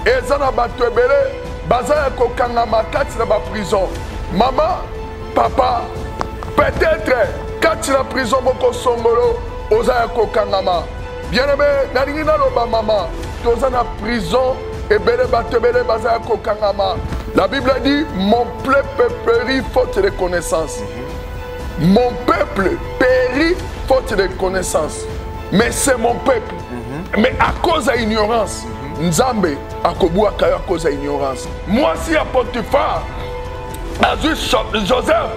Eza na bato ebele baza ya kokangama kati na baprison. Mama, papa, peut-être kati na prison moko songolo oza ya kokangama. Bien-aimé, nalingi naloba mama, toza na prison ebele, bato ebele baza ya kokangama. La Bible dit, mon peuple périt faute de connaissance. Mon peuple périt faute de connaissance. Mais c'est mon peuple. Mais à cause ya ignorance, Nzambe akobwaka yo à cause ya ignorance. Mwasi ya Potiphar azwi Joseph,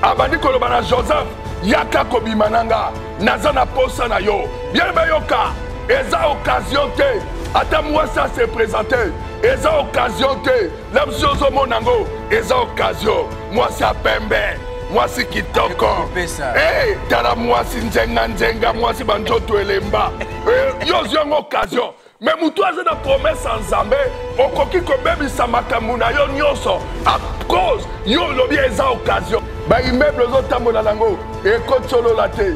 abandi koloba na Joseph, yaka kobima na nga, naza na posa na yo. Bien bayoka, eza occasion te. Ata mwasi ase présente, eza occasion te. La mosusu ozomona yango eza occasion. Mwasi ya pembe, mwasi kitoko, hey, tala mwasi nzenga nzenga, mwasi banzoto elemba. Hey, yo ozwi yango occasion. Mais moto aza na promesse ya Nzambe, okoki kobebisa makambo na yo nyonso à cause yo olobi eza occasion. Ba immeuble ozotambola nango ekotiolola te,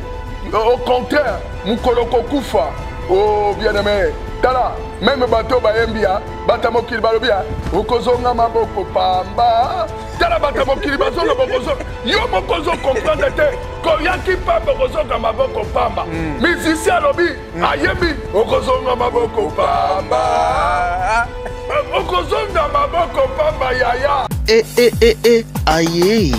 au contraire mokolo kokufa. Oh bien aimé, tala meme bato bayembi ya bato mokili balobi ya okozonga maboko pamba. Tala bato mokili bazoloba okozonga, yo moko ozo comprendre te, koyaki pamba okozonga maboko pamba. Musicien alobi ayembi okozonga maboko pamba, okozonga maboko pamba yaya. E e e e aye,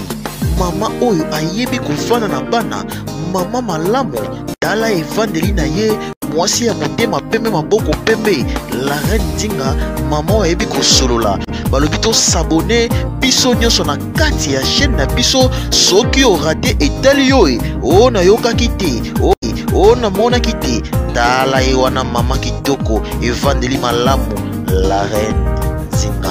mama oyo ayebi kofanda na bana, mama malamu, tala evandeli na ye, mwasi ya motema pembe, maboko pembe, la reine Nzinga, mama oyo ayebi kosolola. Balobi to s'abonner biso nyonso na kati ya chaîne na biso. Soki orate etali yo e, o nayokaki te, o, o namonaki te, tala ye wana mama kitoko, evandeli malamu, la reine Nzinga.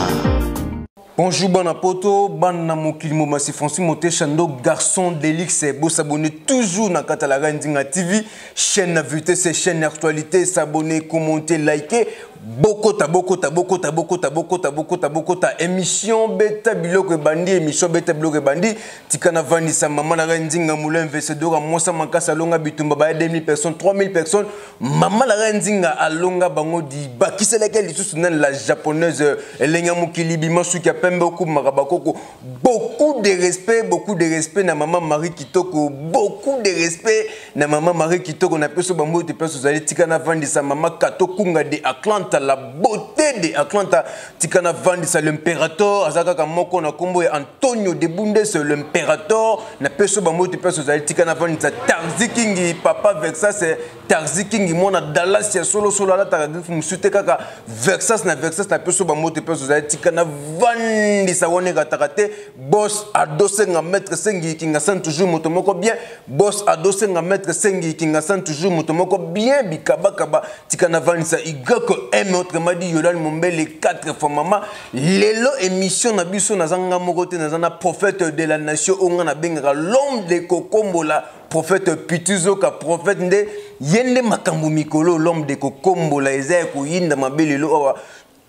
Bonjour bana poto, bana mokili mobimba, c'est Francis Motechando, garçon d'Elix. Bo s'abonner toujours na kata la reine Nzinga TV, chaîne na vitesse, chaîne actualité, s'abonner, commenter, liker. Bokota, bokota, bokota, bokota, bokota, bokota, bokota, émission beta biloko bandi, émission beta biloko bandi. Tikana vandisa mama la reine Nzinga moulin vesedora mosa makasa longa bitumba ba 2000 personnes, 3000 personnes. Mama la reine Nzinga alonga bango di bakiseleke lisusu nan la japonaise elenga mokili bima suki ya pembe okumaka bakoko. Beaucoup de respect, beaucoup de respect na mama Marie Kitoko, beaucoup de respect na mama Marie Kitoko na peso bambo te peso zali. Tikana vandisa mama Kato Kunga de Atlanta, la beauté de Atlanta. Tikana vandisa l'impérateur azaka ka moko na kombo ya Antonio de Bundes l'impérateur na peso bambo te peso zali. Tikana vandisa Tarzi Kingi papa Vexas Tarzi Kingi mona Dallas ya solo solo ala taka griffe musute kaka Vexas na Vexas na peso bambo te peso zali. Tikana vandisa wone katakate boss adosenga maître Sengi Kinga san toujours moto moko bien, boss adosenga maître Sengi Kinga san toujours moto moko bien bikaba kaba. Tikana vandisa YM autrement dit Yolande Mombele 4 fois mama. Lelo émission na biso na zanga moko te, na zana prophète de la nation onga na bengaka l'homme de Kokombola, prophète Pituzoka, prophète nde yende makambo mikolo, l'homme de Kokombola eza ya koyinda mabe lelo awa.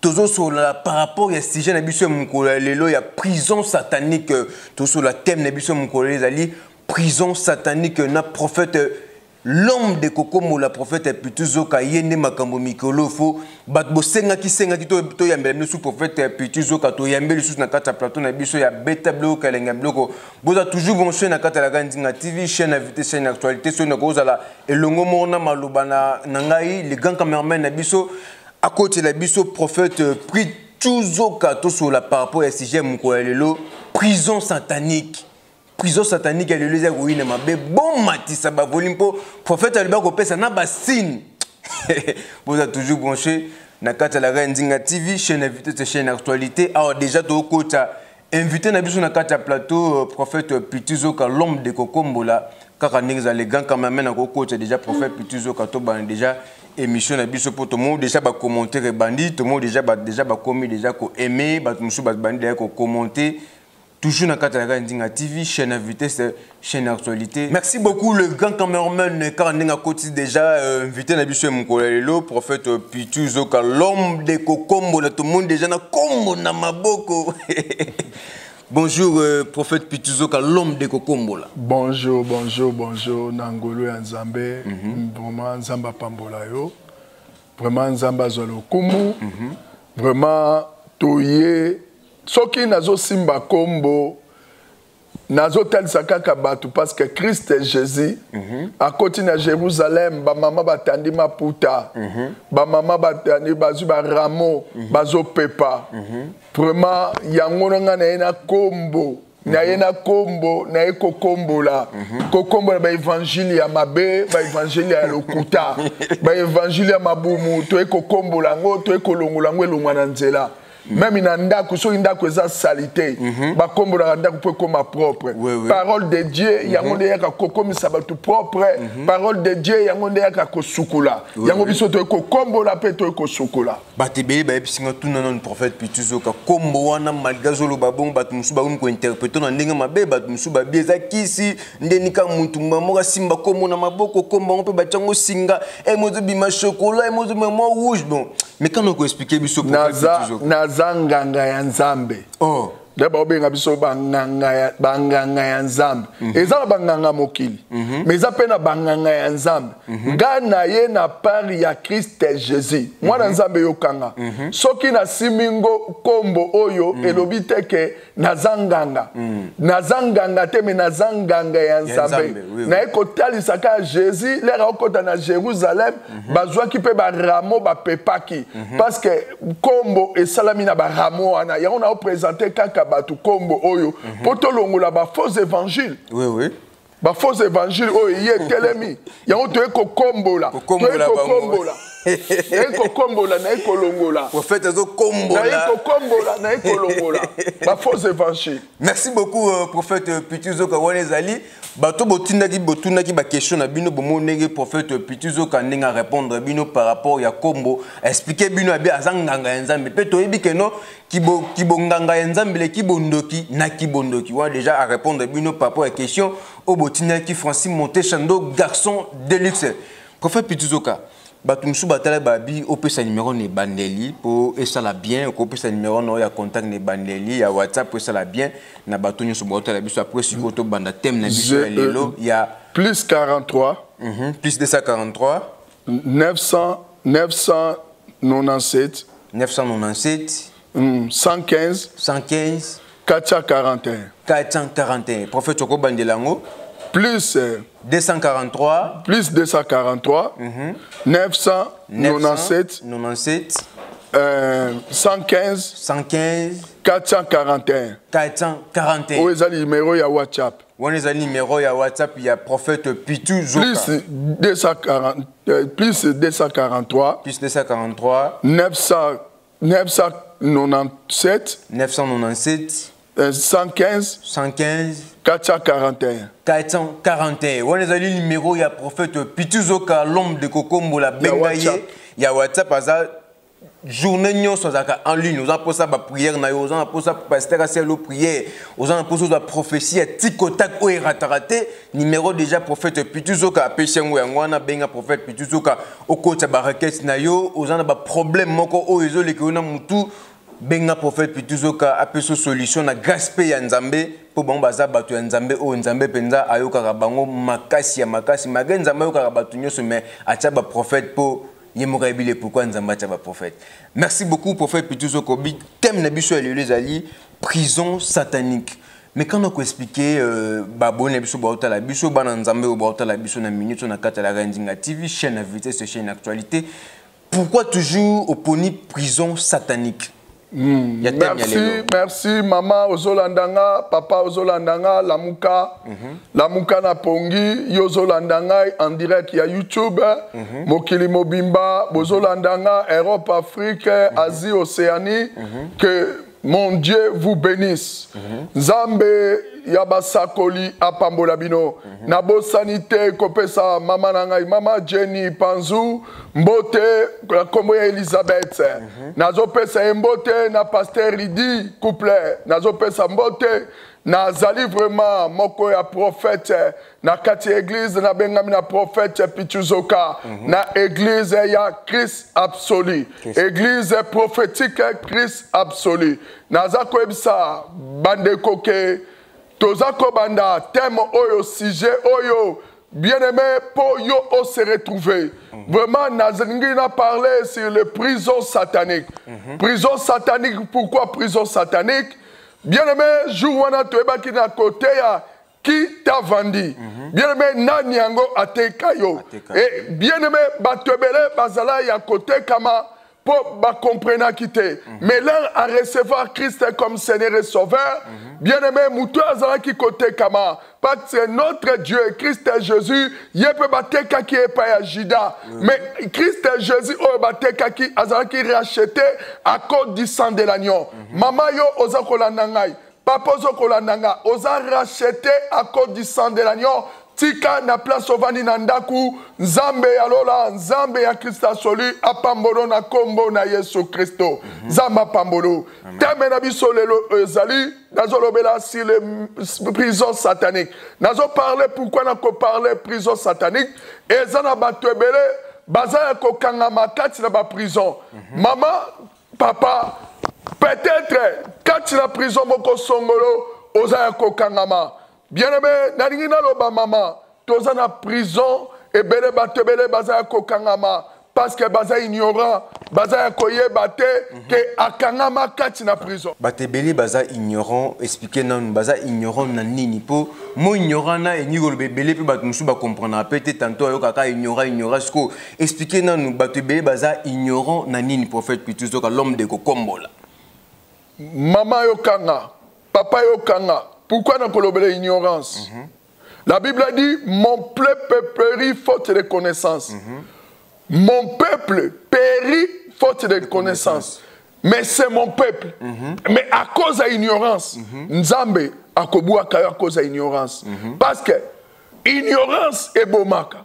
Tozo sola par rapport ya sujet na biso ya mokolo ya lelo ya prison satanique. Tozo sola thème na biso ya mokolo ezali prison satanique na prophète l'homme de Kokombola, prophète Pituzoka yende makambo mikolo fo bat bosengaki sengaki to to yambela biso prophète Pituzoka to yambela lisusu na kati ya plateau na biso ya beta biloko kalenga biloko. Boza toujours branché na kati ya la Nzinga TV, chaîne invité, chaîne actualité. So na kozala elongo moko na maloba na ngai le grand cameraman na biso à côté la biso prophète Pituzoka to sola par rapport à sujet mokolo ya lelo prison satanique. Prison satanique ya lelo eza koyina mabe, bon matisa ba volume po prophète aloba kopesa na ba signe. Boza toujours branché na kati ya la reine Nzinga TV, chaîne invité, chaîne actualité. Alors déjà to kota invité na biso na kati ya plateau prophète Pituzoka, l'homme de Kokombola kaka ndenge za les grands cameramen na kokota déjà prophète Pituzoka to bana déjà émission na biso po tomo déjà ba commentaire bandi, tomo déjà ba déjà ba komi déjà ko aimer ba musu ba bandi déjà ko commenter. Toujours na kati ya Nzinga TV, chaîne à vitesse, chaîne actualité. Merci beaucoup le grand cameraman car ndinga koti déjà invité na biso mokolo lelo prophète Pituzoka, l'homme de Kokombola, tout le monde déjà na kombo na maboko. Bonjour prophète Pituzoka, l'homme de Kokombola. Bonjour, bonjour, bonjour Nangolo ya Nzambe. Vraiment Nzamba pambola yo. Vraiment Nzamba zwa lokumu. Vraiment toye soki nazosimba kombo nazotalisa kaka bato parce que Christ Jésus mm -hmm. akoti na Jérusalem, bamama batandi maputa mm -hmm. bamama batandi bazwi baramo mm -hmm. bazopepa mm -hmm. Vraiment yango na ngai naye na kombo naye na kombo naye kokombola kokombola baevangile ya mabe, baevangile ya lokuta, baevangile ya mabumu. Toye kokombola yango, toye kolongola yango elongwa na nzela. Même na ndako, soki ndako eza saleté, bakombolaka ndako mpo ekóma propre. Parole de Dieu yango nde eyaka kokomisa bato propre. Parole de Dieu yango nde eyaka kosukola yango. Biso toye kokombola mpe toye kosukola. Bato ebele bayebisi nga tuna nanu prophète Pitu Zoka kombo wana. Malgré azoloba bongo, bato mosusu bakomi kointerpréter na ndenge mabe. Bato mosusu babi eza kisi ndeni ka mutu moko asimba kombo na maboko, kombo yango mpe batiango singa emo ezobima chocolat, emo ezobima mwa rouge. Bon, mais kana koexpliquer biso? Naza nganga ya Nzambe. Oh. Nde baobenga biso banganga ya Nzambe. Eza na banganga mokili, mais eza mpe na banganga ya Nzambe. Nga na ye na part ya Christ Jésus, mwana Nzambe. Yokanga, soki nasimbi ngo nkombo oyo, elobi te ke naza nganga. Naza nganga te, mais naza nganga ya Nzambe. Naye kotalisa kaka Jésus. L'heure aokɔta na Jérusalem, bazwaki mpe baramo, bapepaki, parce que nkombo esalami na baramo wana. Yango naoprésenter kaka bato nkombo oyo mpo tolongola bafaux évangile. Bafaux évangile oyo ye etelemi, yango toye kokombola, toye kokombola, naye kokombola, naye kolongola. Prophète azokombola. Naye kokombola, naye kolongola bafaux évangile. Merci beaucoup, prophète Pitu Zoka. Wana ezali bato botindaki, botunaki baquestion na bino. Bomoni ndenge prophète Pitu Zoka ndenge arépondre bino par rapport ya kombo, expliquer bino abi aza nganga ya Nzambe. Mpe toyebi keno kibonganga ya Nzambe le kibondoki na kibondoki wana déjà arépondre bino par rapport ya question oyo botindaki. Francis Montechando, garçon de luxe. Prophète Pitu Zoka, bato mosusu batala babi opesa numéro na ebandeli mpo esala bien. Okopesa numéro na oyo ya contact na ebandeli ya WhatsApp mpo esala bien na bato nyonso baotala biso. Après sikoyo tobanda thème na biso ya lelo ya Plus 43 Plus 243. 900 997. 997. 115. 115. 441. 441. Prophète, okobandela yango. Plus 243. Plus 243 997. 97. 115. 115. 441. 441. Oyo eza numéro ya WhatsApp. Wana ezali numéro ya WhatsApp ya prophète Pitu Zoka. Plus 240, plus 243. Plus 243. 900 997. 997. 115. 115. 441. 441. Wana ezali numéro ya prophète Pitu Zoka, l'homme de kokombola. Benga ye ya WhatsApp, aza journée nyonso azalaka en ligne. Oza mposa baprière na yo, oza na mposa pasteur asala prière, oza na mposa ozwa prophétie ya tikotak oyo erataka te, numéro déjà prophète Pitu Zoka apesi yango, yango wana. Benga prophète Pitu Zoka, okotisa barequête na yo. Oza na baproblème moko oyo ezoleka yo na mutu, benga prophète Pitu Zoka, apesi solution na grâce mpe ya Nzambe, mpo bango baza bato ya Nzambe oyo Nzambe mpenza ayokaka bango makasi ya makasi. Malgré Nzambe ayokaka bato nyonso, mais atia baprophète mpo ye moko ayebi le pourquoi Nzambe atia baprophète. Merci beaucoup, prophète Pitu Zokobi. Thème na biso ya lelo ezali prison satanique. Mais quand okoexpliquer babone na biso baotala biso, bana Nzambe oyo baotala biso na minute na kati ya la Ndinga TV, chaîne à vitesse, chaîne actualité, pourquoi toujours oponi prison satanique? Merci, merci mama ozolanda nga, papa ozolanda nga. Lamuka, lamuka na pongi. Yo ozolanda ngai en direct ya YouTube, mokili mobimba bozolanda nga, Europe, Afrique, Asie, Océanie, que mon Dieu vous bénisse. Nzambe ya basakoli apambola bino. Nabosani te kopesa mama na ngai, mama Jenny Panzu, mbote na nkombo ya Elizabeth. Nazopesa ye mbote na pasteur Lidi couple, nazopesa mbote. Nazali vraiment moko ya prophète na kati ya église. Nabengami na prophète Pituzoka na église ya Christ absolu, église prophétique Christ absolu. Naza koyebisa bandeko ke toza kobanda thème oyo, sujet oyo. Bien-aimé, pour yo o se retrouver. Vraiment, nalingi na parler sur les prisons sataniques. Prison satanique, pourquoi prison satanique? Bien-aimé, jour wana toyebaki na côté ya qui t'a vendu. Bien-aimé, nani yango ateka yo. Ateka. Et bien-aimé, bato ebele bazala ya kotekama po bakomprenaki te. Mais là, à recevoir Christ comme Seigneur et Sauveur, bien-aimé, moto azalaki kotekama. Parce que notre Dieu, Christ Jésus, ye pe batekaki epai ya Judas. Mais Christ Jésus oyo batekaki azalaki racheté à cause du sang de l'agneau. Mama yo oza kolanda ngai, papa oza kolanda nga, oza racheté à cause du sang de l'agneau. Tika na place ovandi na ndaku, Nzambe ya lola, Nzambe ya Christ absolu, apambolo na kombo na Yesu Kristo. Nzambe apambolo. Thème na biso lelo ezali, nazolobela sur les prisons sataniques. Nazo parler pourquoi na ko parler prison satanique. Eza na bato ebele, baza ya kokangama kati na ba prison. Mama, papa, peut-être kati na prison moko songolo, oza ya kokangama. Bien-aimé, nalingi naloba mama, toza na prison, ebele bato ebele baza ya kokangama parce que baza ignorant, baza ya koyeba te ke akangama kati na prison. Bato ebele baza ignorant, expliquer nanu baza ignorant na nini po mo ignorant na elingi koloba ebele mpe bato mosusu bacomprendra pe te, tantôt ayokaka ignorant, ignorant. Siko expliquer nanu bato ebele baza ignorant na nini, prophète Pitou Zoka, l'homme de kokombola. Mama yokanga, papa yokanga, pourquoi na kolobela ignorance? La Bible a dit, mon peuple périt faute de connaissance. Mon peuple périt faute de connaissance. Mais c'est mon peuple. Mais à cause de l'ignorance, Nzambe akobwaka yo à cause de l'ignorance. Parce que ignorance est bomaka.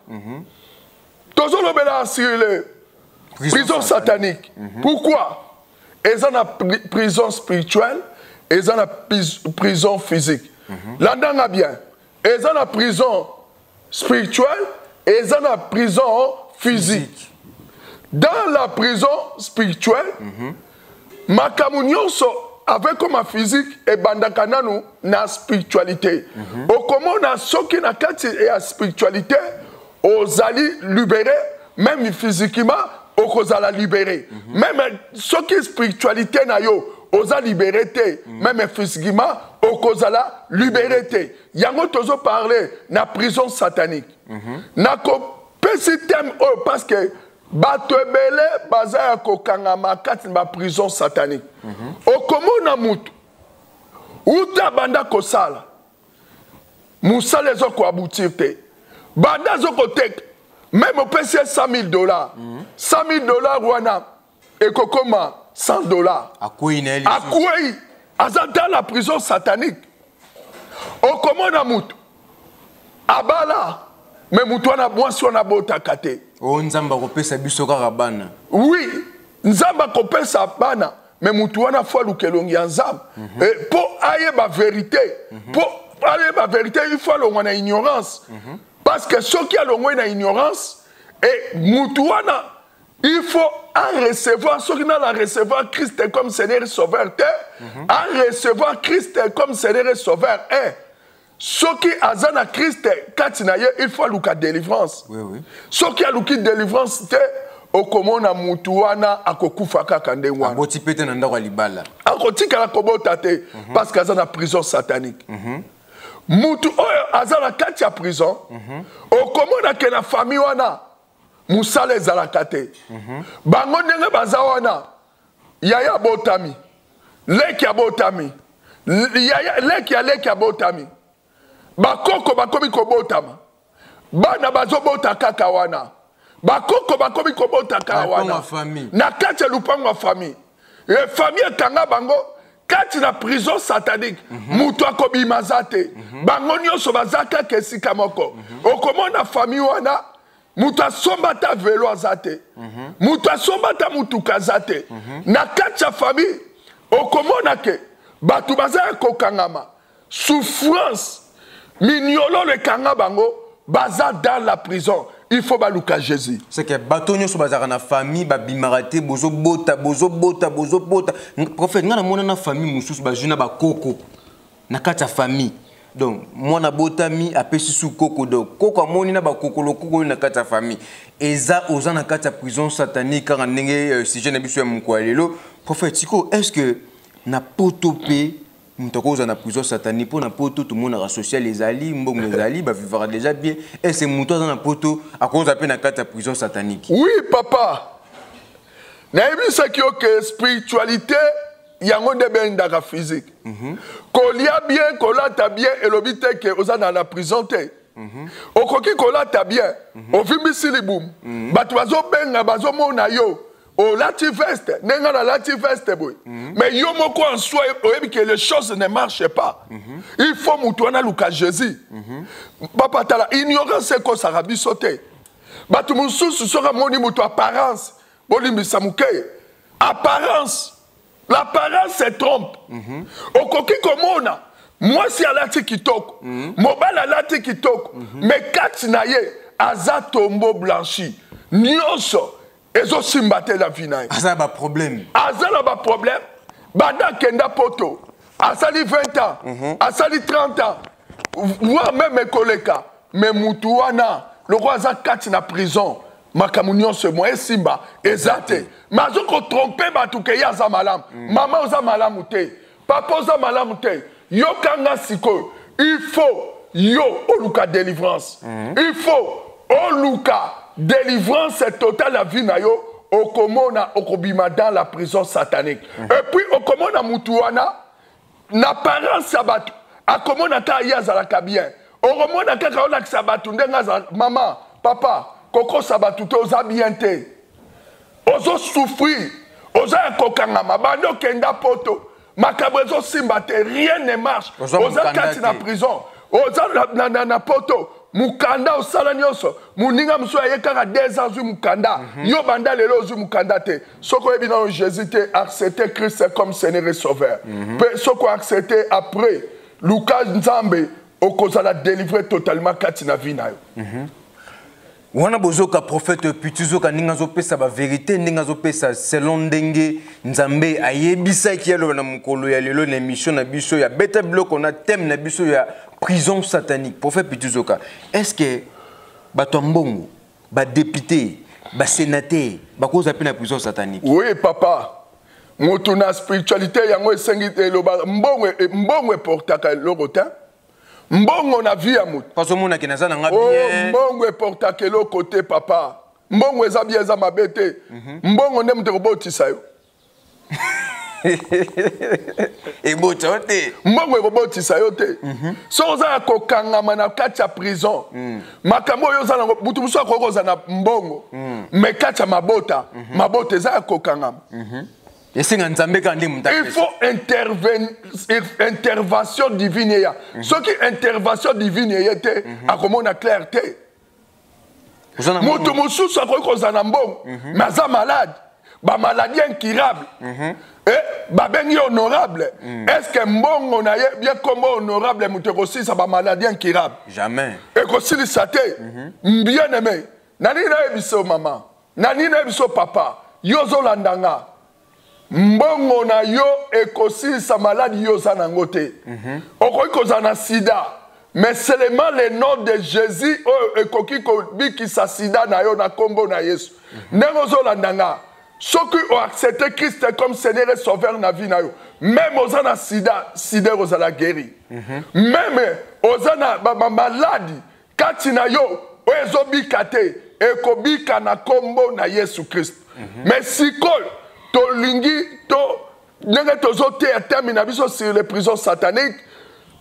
Tozolobela sur le Prison prison satanique. satanique. Pourquoi? Ils ont la prison spirituelle, ils ont la prison physique. Landanga bien. Ils ont la prison spirituelle, ils ont la prison physique. Physique. Dans la prison spirituelle, makambo nyonso avec comme physique et bandaka nanu na spiritualité. Okomona soki na kati ya spiritualité, ozali libéré, même physiquement, okozala libéré. Même soki spiritualité na yo, oza libéré te, même physiquement, okozala libéré te. Yango tozo parler na prison satanique. Na kopesi thème oyo parce que bato ebele baza ya kokangama kati na ba prison satanique. Okomona mutu uta banda kosala, mosala ezo koaboutir te, banda azo koteka, même opesi ye 100 000 $, 100 000 $ wana ekokoma 100 $. Akwei na ye lisusu. Akwei, aza dans la prison satanique. Okomona mutu abala, mais mutu wana mwasi wana abotaka te. O Nzambe akopesa biso kaka bana. Oui, Nzambe akopesa bana, mais mutu wana fo aluka elongi ya Nzambe. Et po ayeba vérité, po ayeba vérité, il faut alongwa na ignorance. Parce que soki alongwe na ignorance, et mutu wana, il faut en recevoir, soki na la recevoir Christ comme Seigneur et Sauveur te, en recevoir Christ comme Seigneur et Sauveur, eh. Soki aza na Christ kati na ye, il faut aluka délivrance. Oui, oui. Soki aluki délivrance te, okomona mutu wana akokufa kaka ndenge wana. Aboti pe te na ndako ya libala. Akotikala kobota te, parce que aza na prison satanique. Mutu oyo aza na kati ya prison, okomona ke na famille wana, mosala ezalaka te. Bango ndenge baza wana, yaya abotami, leki abotami, yaya, leki ya leki abotami. Bakoko bakomi kobotama. Bana bazobota kaka wana. Bakoko bakomi kobota kaka Na lupango wana. ya famille. Na kati ya lupango ya famille. E famille ekanga bango kati na prison satanique. Mutu akobima za te. Bango nyonso baza kaka esika moko. Okomona famille wana, mutu asomba ata velo aza te. Mutu asomba ata mutuka aza te. Na kati ya famille, okomona ke bato baza ya kokangama. Souffrance, minyololo ekanga bango, baza dans la prison. Il faut baluka Jésus. C'est que bato nyonso bazalaka na famille, babimaka te, bozobota, bozobota, bozobota. Prophète, nga namona na famille mosusu bazwi na bakoko na kati ya famille. Donc mwana abotami apesi su koko, donc koko amoni na bakokolo koko oyo na kati ya famille eza oza na kati ya prison satanique kaka ndenge sujet na biso ya mokolo ya lelo. Prophète, sikoyo est ce que na poto mpe moto akozala na prison satanique? Mpo na poto tomonaka social ezali, mbongo ezali, bavivaka déjà bien. Est ce que moto aza na poto akozala mpe na kati ya prison satanique? Oui papa, nayebisaki yo ke spiritualité yango nde ebendaka physique. Kolia bien, kolata bien elobi te ke oza na la prison te. Okoki kolata bien, ovimbisi libumu, bato bazobenga, bazomona yo olati veste ndenge nalati veste boye, mais yo moko en soi oyebi ke les choses ne marchent pas. Il faut motu wana aluka Jésus. Papa, tala, ignorance ekosaka biso te. Bato mosusu soki amoni moto apparence, bolimbisa moke, apparence, l'apparence se trompe. Okoki komona mwasi alati kitoko, mobali alati kitoko, mais kati na ye aza tombeau blanchi, nyonso ezosimba te la vie na ye. Aza na baproblème. Aza na baproblème. Banda akenda poto, asali 20 ans, asali 30 ans, voire même ekoleka, mais mutu wana lokola aza kati na prison, makambo nyonso mo esimba eza te, mais azokotromper bato ke ye aza malamu. Mama, oza malamu te. Papa, oza malamu te. Yokanga sikoyo, il faut yo oluka délivrance. Il faut oluka délivrance totale ya vie na yo. Okomona okobima dans la prison satanique. Et puis okomona mutu wana na apparence ya bato, akomona kaka ye azalaka bien, okomona kaka olakisa bato ndenge azalaka. Mama, papa, kokosa bato te, oza bien te, ozosouffrir, oza ya kokangama. Banda okenda poto, makambo ezosimba te, rien ne marche. Oza oza mokanda kati na te. Prison oza na poto, mokanda osala nyonso, moninga mosusu aye kaka 2 ans azwi mokanda, yo banda lelo ozwi mokanda te. Soki oyebi nano Jésus te, accepte Christ comme Seigneur et Sauveur. Mpe soki oaccepte, après luka Nzambe, okozala délivré totalement kati na vie na yo. Wana bozoka prophète Pitu, zoka ndenge azopesa bavérité, ndenge azopesa selon ndenge Nzambe ayebisaki aloba na mokolo ya lelo na émission na biso ya beta biloko na thème na biso ya prison satanique. Prophète Pitu Zoka, est ce que bato ya mbongo, badéputé, basénateur bakozwa mpe na prison satanique? Oui papa, motu na spiritualité yango esengi eloba mbongo, mbongo eportaka eloko te. Mbongo na vie ya motu parce omonaki naza nanga oh, bien. Mbongo eportaka eloko te papa. Mbongo eza bien, eza mabe te. Mbongo nde moto ekobotisa yo? Ebota yo te. Mbongo ekobotisa yo te. Soki oza ya kokangama na kati ya prison, makambo oyo oza nango, butu mosusu akoki kozala na mbongo, mais kati ya mabota, mabota eza ya kokangama. Esenga Nzambe kaka nde moto Il apesa. faut intervention divine eya. Soki intervention divine eye te, akomona clair te. Oza na Moto mosusu akoki kozala na mbongo, mais aza malade, bamaladie incurable. Babengi honorable. Est ce que mbongo na ye bien, kombo honorable moto ekosilisa bamaladie incurable? Jamais. Ekosilisa te. Bien aimé, nani nayebi so mama, nani nayebi so papa, yo ozolanda nga, mbongo na yo ekosilisa maladi yo oza nango te. Okoki kozala na sida, mais seulement le nom de Jésus oyo ekoki kobikisa sida na yo na nkombo na Yesu. Ndenge ozolanda nga, soki oaccepte Christ comme Seigneur et Sauveur na vie na yo, même oza na sida, sida ekozala guéri. Même oza na maladi kati na yo oyo ezobika te, ekobika na nkombo na Yesu Kristo. Mais sikoyo tolingi to ndenge tozoteya thème na biso sur les prisons sataniques,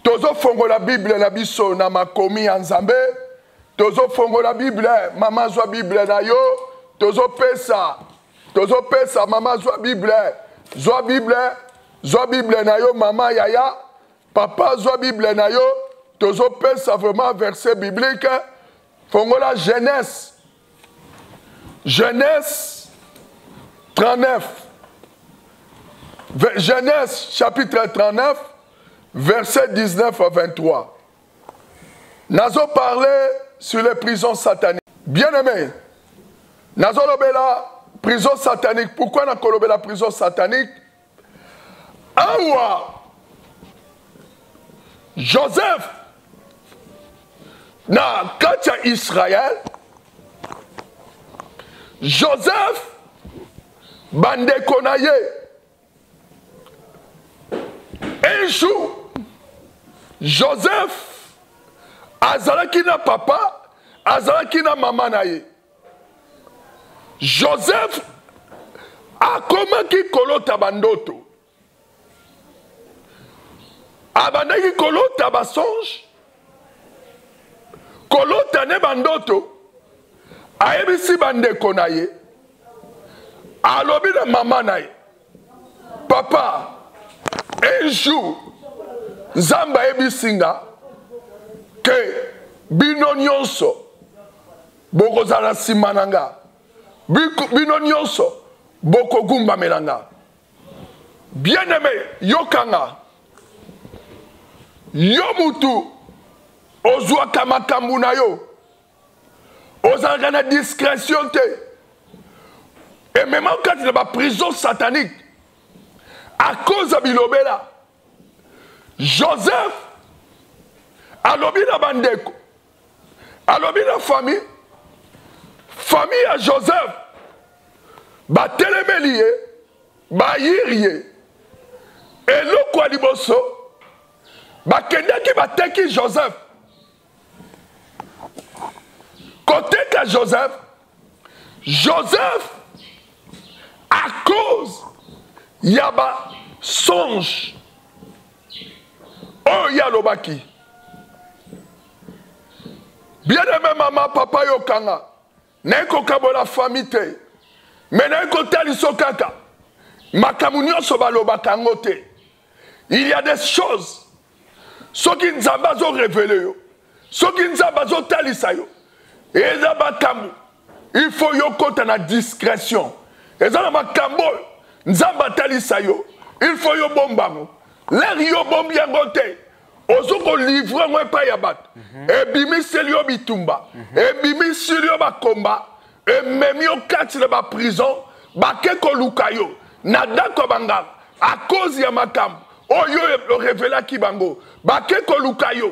tozofongola Bible na biso na makomi ya Nzambe. Tozofongola Bible, mama zwa Bible na yo, tozopesa, tozopesa. Mama zwa Bible, zwa Bible, zwa Bible na yo. Mama, yaya, papa, zwa Bible na yo. Tozopesa vraiment verset biblique. Fongola Genèse, Genèse 39, Genèse chapitre 39, verset 19 à 23. Nazo parler sur les prisons sataniques. Bien aimé, nazolobela prison satanique. Pourquoi nakolobela prison satanique? Awa. Joseph na kati ya Israël, Joseph bandeko na ye un jour Joseph azalaki na papa azalaki na mama na ye Joseph akomaki kolota bandoto abandaki kolota basonge kolota ne bandoto ayebisi bandeko na ye alobi na mama na ye papa un jour nzambe ayebisi nga ke bino nyonso bokozala nsima na nga bino nyonso bokogumbamela nga Bien aime, yoka nga. Yo mutu ozwaka makambo na yo, ozalaka na discretion te, emema kati na ba prison satanique à cause ya bilobela. Joseph alobi na bandeko, alobi na famille, famille ya Joseph batelemeli ye, bayiri ye. Eloko ya liboso bakendaki bateki Joseph. Koteka Joseph, Joseph à cause ya ba songe oyo ye alobaki. Bien aimé mama papa yokanga naye kokabola famille te me naye kotaliso kaka makambo nyonso balobaka yango te. Il y a des choses soki Nzambe azo révéler yo, soki Nzambe azotalisa yo, eza makambo il faut yo kota na discrétion. Eza na makambo oyo Nzambe atalisa yo, il faut yo bomba yango. L'heure yo bombi yango te, ozo kolivre yango epai ya bato, ebimiseli yo bitumba, ebimiseli yo bakomba, ememi yo kati na baprison, bake koluka yo na ndako ya banganga à cause ya makambo oyo orevelaki bango, bake koluka yo,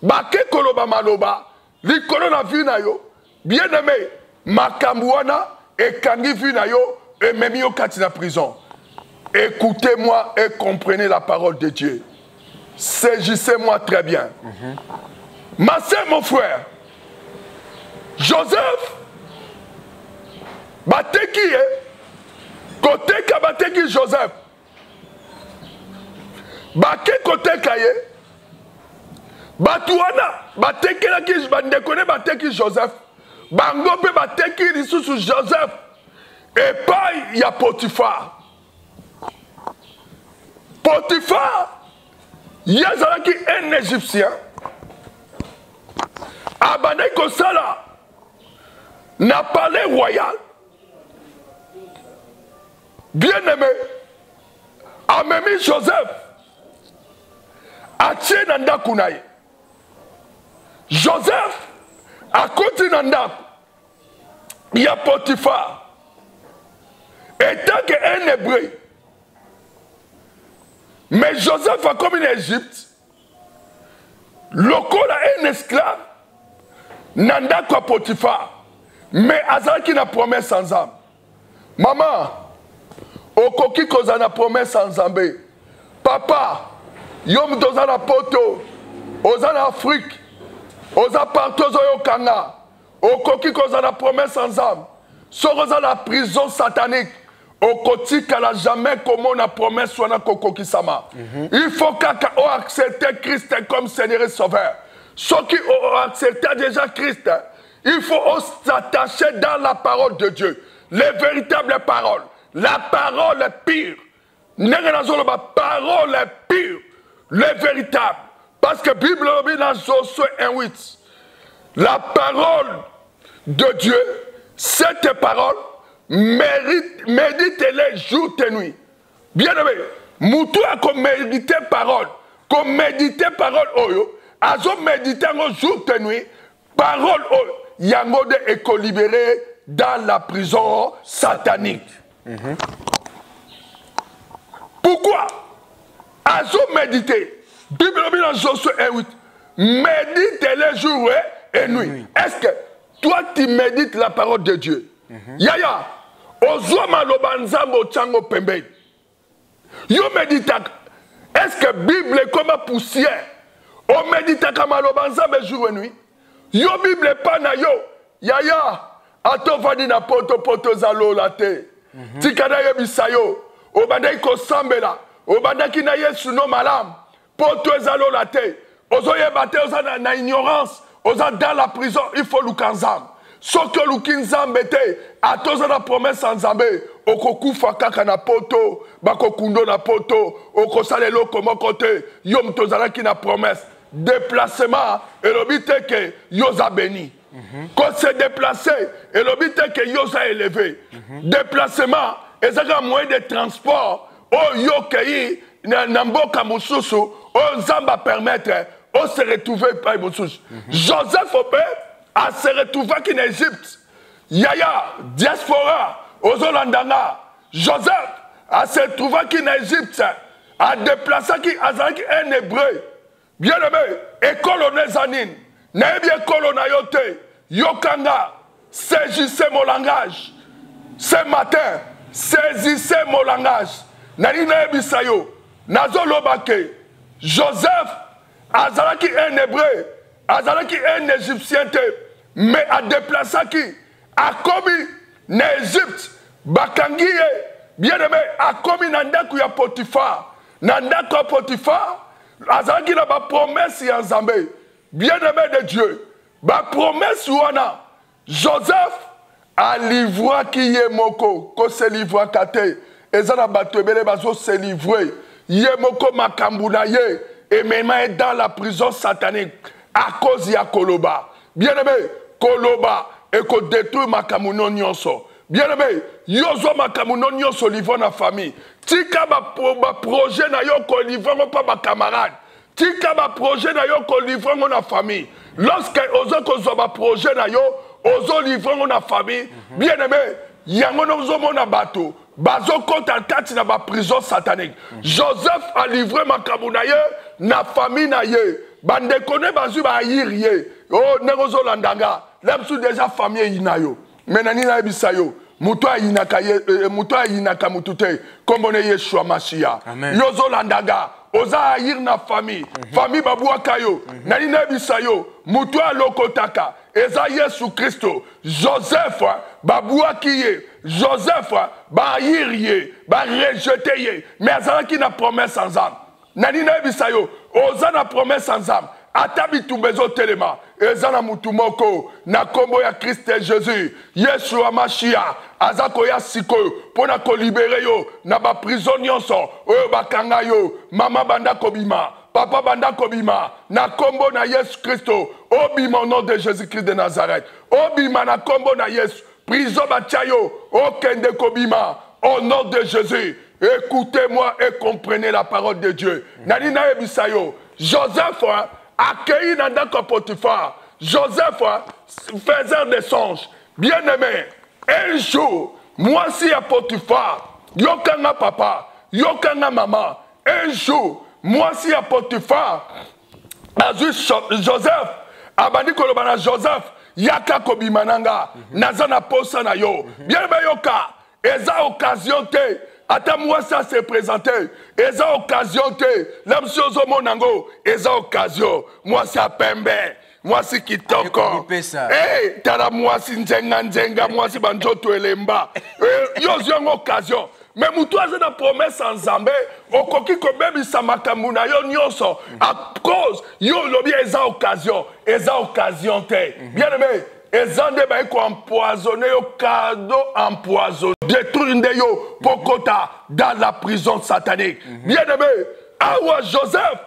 bake koloba maloba likolo na vie na yo. Bien aimé, makambo wana ekangi vie na yo, ememi yo kati na prison. Écoutez-moi et comprenez la parole de Dieu. Saisissez-moi très bien. Ma sœur, mon frère, Joseph, bateki ye, koteka bateki Joseph, bake koteka ye, bato wana batekelaki bandeko ne bateki Joseph, bango mpe bateki lisusu Joseph epai ya Potiphar. Potiphar ye azalaki un Égyptien, abandaki kosala na palais royal. Bien-aimé, amemi Joseph atie na ndako na ye. Joseph akoti na ndako ya Potiphar étant que un Hébreu. Mais Joseph akomi na Égypte lokola un esclave na ndako ya Potiphar, mais azalaki na promesse ya Nzambe. Mama, okoki kozala na promesse ya Nzambe. Papa, yo moto oza na poto, oza na Afrique, oza partout ozoyokanga, okoki kozala na promesse ya Nzambe. Soki oza na prison satanique, okotikala jamais komona promesse wana kokokisama. Il faut kaka o accepter Christ comme Seigneur et Sauveur. Soki o accepter déjà Christ, il faut s'attacher dans la parole de Dieu, les véritables paroles, la parole pure. Ndenge nazoloba parole pure, le véritable. Parce que Bible elobi na Josué 1:8, la parole de Dieu, cette parole, mérite, médite-les jour et nuit. Bien-aimé, mutu akomédite parole, komédite parole oyo, azo médite yango jour et nuit, parole oyo, yango nde ekolibere dans la prison satanique. Pourquoi? Azo méditer. Bible elobi na Josue 1:8, médite les jours et nuit. Est-ce que toi tu médites la parole de Dieu? Mm -hmm. Yaya, ozwa maloba Nzambe otyango pembeni. Yo méditaka. Est-ce que Bible ekoma poussière? Oméditaka maloba Nzambe jour et nuit. Yo Bible epa na yo. Yaya, ata ovandi na poto poto eza lola te. Mm -hmm. Tika nayebisa yo, obandaki kosambela, obandaki na Yesu no malamu, poto eza lola te. Ozoyeba te, oza na, na ignorance, oza dans la prison, il faut luka Nzambe. Soki oluki Nzambe te, ata oza na promesse ya Nzambe, okokufa kaka na poto, bakokundo na poto, okosala eloko moko te, yo moto ozalaki na promesse. Déplacement elobi te ke yo oza béni. Mm -hmm. Ko se déplacer elobi te ke yo oza élevé. Mm -hmm. Déplacement eza kaka moyen de transport oyo yo okei na, na mboka mosusu oyo Nzambe apermettre o se retrouver epai mosusu. Mm -hmm. Joseph mpe a se retrouvaki na Egypte. Yaya diaspora ozolanda nga Joseph a se trouvaki na Egypte, a déplaçaki, azalaki un hébreu. Bien aimé, ekolo na eza nini? Nayebi ekolo na yo te. Yoka nga, saisissez mon langage. Ce matin, saisissez mon langage. Nalingi nayebisa yo, nazoloba ke Joseph azalaki un hébreu, azalaki un égyptien te, mais a déplaçaki akomi na Egypte, bakangi ye bien aimé, akomi na ndako ya Potiphar. Na ndako ya Potiphar, azalaki na ba promesse ya Nzambe. Bien aimé de Dieu, ba promesse wana Joseph alivraki ye moko, ko se livraka te. Eza na bato ebele bazo se livrer ye moko, makambo na ye emema ye dans la prison satanique à cause ya koloba. Bien aimé, koloba ekodetruire makambo no nyonso. Bien aimé, yo zwa makambo no nyonso livre na famille. Tika ba projet na yo kolivre yango mpa bacamarade. Tika baprojet na yo kolivre yango na famille. Lorsque ozo kozwa baprojet na yo, ozolivre yango na famille, bien aimé, yango nde ozomona bato bazokɔta kati na baprison satanique. Joseph alivre makambo na ye na famille na ye, bandeko ne bazwi baayiri ye. O oh, ndenge ozolanda nga la biso déjà famille eyina yo, me nani nayebisa yo, moto ayinaka ye, eh, moto ayinaka motu te, nkombo ne Yeshua Masiya. Yo ozolanda nga, oza ayir na famille, famille babwaka yo. Nani nayebisa yo, moto alokotaka eza Yesu Kristo. Joseph babwaki ye, Joseph baayiri ye, barejeter ye, mais azalaki na promesse ya Nzambe. Nani nayebisa yo, oza na promesse ya Nzambe. Ata bitumba ezotelema, eza na mutu moko na nkombo ya Kriste Jésus, Yesu ya Mashia, aza koya sikoyo mpo na kolibérer yo na baprison nyonso oyo bakanga yo. Mama banda kobima, papa banda kobima na nkombo na Yesu Kristo. Obima au nom de Jésus Christ de Nazareth. Obima na nkombo na Yesu. Prison batia yo, okende kobima au nom de Jésus. Écoutez-moi et comprenez la parole de Dieu. Nani nayebisa yo, Joseph akei na ndako ya Potiphar. Joseph, faiseur de songes. Bien aimé, un jour mwasi ya Potiphar, yokanga papa, yokanga mama, un jour mwasi ya Potiphar azwi Joseph, abandi koloba na Joseph: "Yaka kobima na nga, naza na posa na yo." Bien aimé, yoka, eza occasion te. Ata mwasi ase présente, eza occasion te. La mosusu ozomona yango eza occasion, mwasi ya pembe, mwasi kitoko. Hey, tala mwasi nzenga nzenga, mwasi banzoto elemba. Hey, yo ozwi yango occasion, mais motu aza na promesse ya Nzambe, okoki kobebisa makambo na yo nyonso à cause yo olobi eza occasion. Eza occasion te, bien aimé, eza nde baye koempoisonner yo, cadeau empoisonné, détruire nde yo mpo kota dans la prison satanique. Bien aimé, awa Joseph,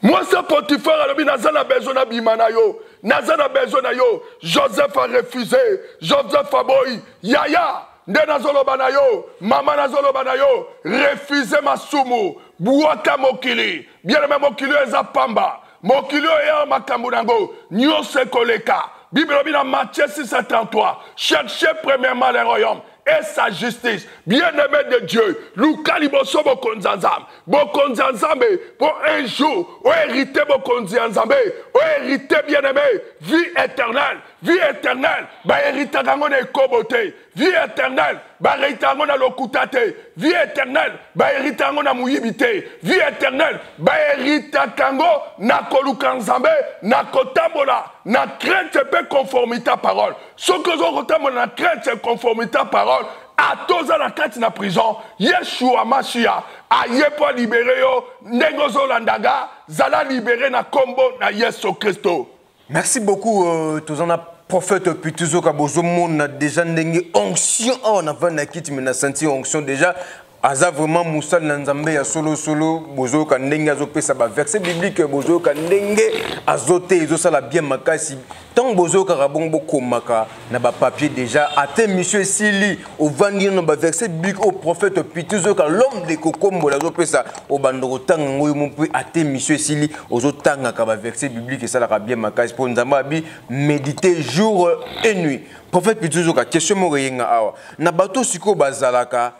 mwasi ya Potiphar alobi: "Naza na besoin nabima na yo, naza na besoin na yo." Joseph arefuse, Joseph aboyi. Yaya, nde nazoloba na yo, mama, nazoloba na yo, refuse masumu, bwaka mokili. Bien aimé, mokili oyo eza pamba, mokili oyo eya makambo na yango nyonso ekoleka. Bible elobi na Matthieu 6:33: "Cherchez premièrement le royaume et sa justice. Bien-aimé de Dieu, luka liboso bokonzi ya Nzambe. Bokonzi ya Nzambe mpo un jour oherite bokonzi ya Nzambe, oherite bien-aimé vie éternelle. Vie éternelle baheritaka yango na ekobo te. Vie éternelle baherita yango na lokuta te. Vie éternelle baherita yango na moyibi te. Vie éternelle baheritaka yango na koluka Nzambe, na kotambola na crainte mpe conformité à parole. Soki ozo kotambola na crainte et conformité à parole, ata oza na kati na prison, Yeshua Mashiach aye mpo alibere yo. Ndenge ozolanda nga, zala libere na kombo na Yesu Kristo. Merci beaucoup, tozana prophète Pituzoka bozomona déjà ndenge onction awa na vanda kiti mais na senti onction déjà aza vraiment mosali na Nzambe ya solo solo. Bozoyoka ndenge azopesa ba verset biblique, bozoyoka ndenge azote ezosala bien makasi. Ntango bozoyokaka bongo bokomaka na ba papier déjà ate mission esili ovandi na ba verset biblique au prophète Pituzoka l'homme de kokombola azopesa obanda kotanga ngo yo mpe ate mission esili ozotangaka ba verset biblique esalaka bien makasi mpo Nzambe abi méditer jour et nuit. Prophète Pituzoka, question moko eyenga awa na bato sikoyo bazalaka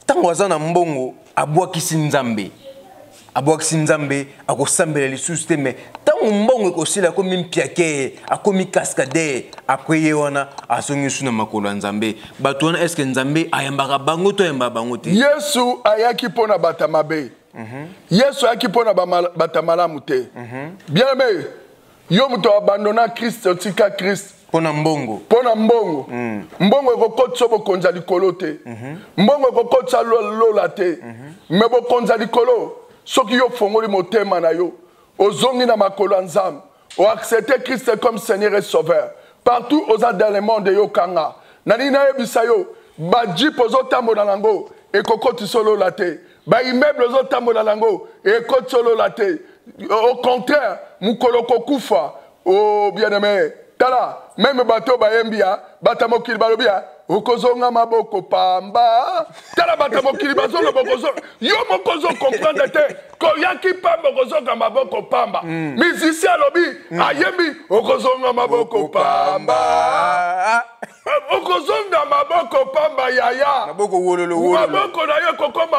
ntango aza na mbongo abwakisi Nzambe, abwakisi Nzambe akosambela lisusu te, mais ntango mbongo ekosila akomi mpiake, akomi cascadeur, après ye wana azongi lisusu na makolo ya Nzambe. Bato wana est-ce que Nzambe ayambaka bango to ayambaka bango te? Yesu ayaki mpo na bato mabe. Yesu ayaki mpo na bato malamu te. Bien aimé, yo moto abandonna Christ, otika Christ mpo na mbongo. Mpo na mbongo. Mbongo ekokotisa bokonzi ya likolo te. Mbongo ekokotisa lola te. Mais bokonzi ya likolo, soki yo fongoli motema na yo, ozongi na makolo ya Nzambe, oaccepte Christ comme Seigneur et Sauveur. Partout oza dans le monde yokanga. Nani nayebisa yo, ba jeep ozotambola nango ekokotisa lola te. Ba immeuble ozotambola nango ekotisa lola te. Au contraire, mokolo kokufa, oh bien-aimé, tala, même bato bayembi ya, bata mokili balobi ya, okozonga maboko pamba. Tala bata mokili bazoloba okozonga. Yo moko ozo comprendre te. Koyaki pamba okozonga maboko pamba. Musicien alobi, ayembi okozonga maboko pamba. Okozonga maboko pamba yaya. Maboko wololo wololo. Maboko na yo kokoma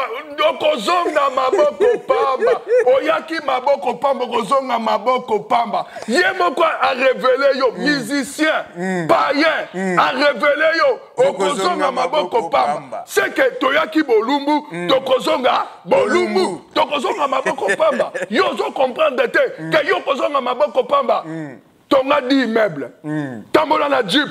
okozonga maboko pamba. Oyaki maboko pamba okozonga maboko pamba. Ye moko a révélé yo musicien païen a révélé yo okozonga maboko pamba. C'est que toyaki bolumbu tokozonga bolumbu tokozonga maboko pamba. Yo ozo comprendre te que yo kozonga maboko pamba. Tonga dit immeuble. Tambola na jeep.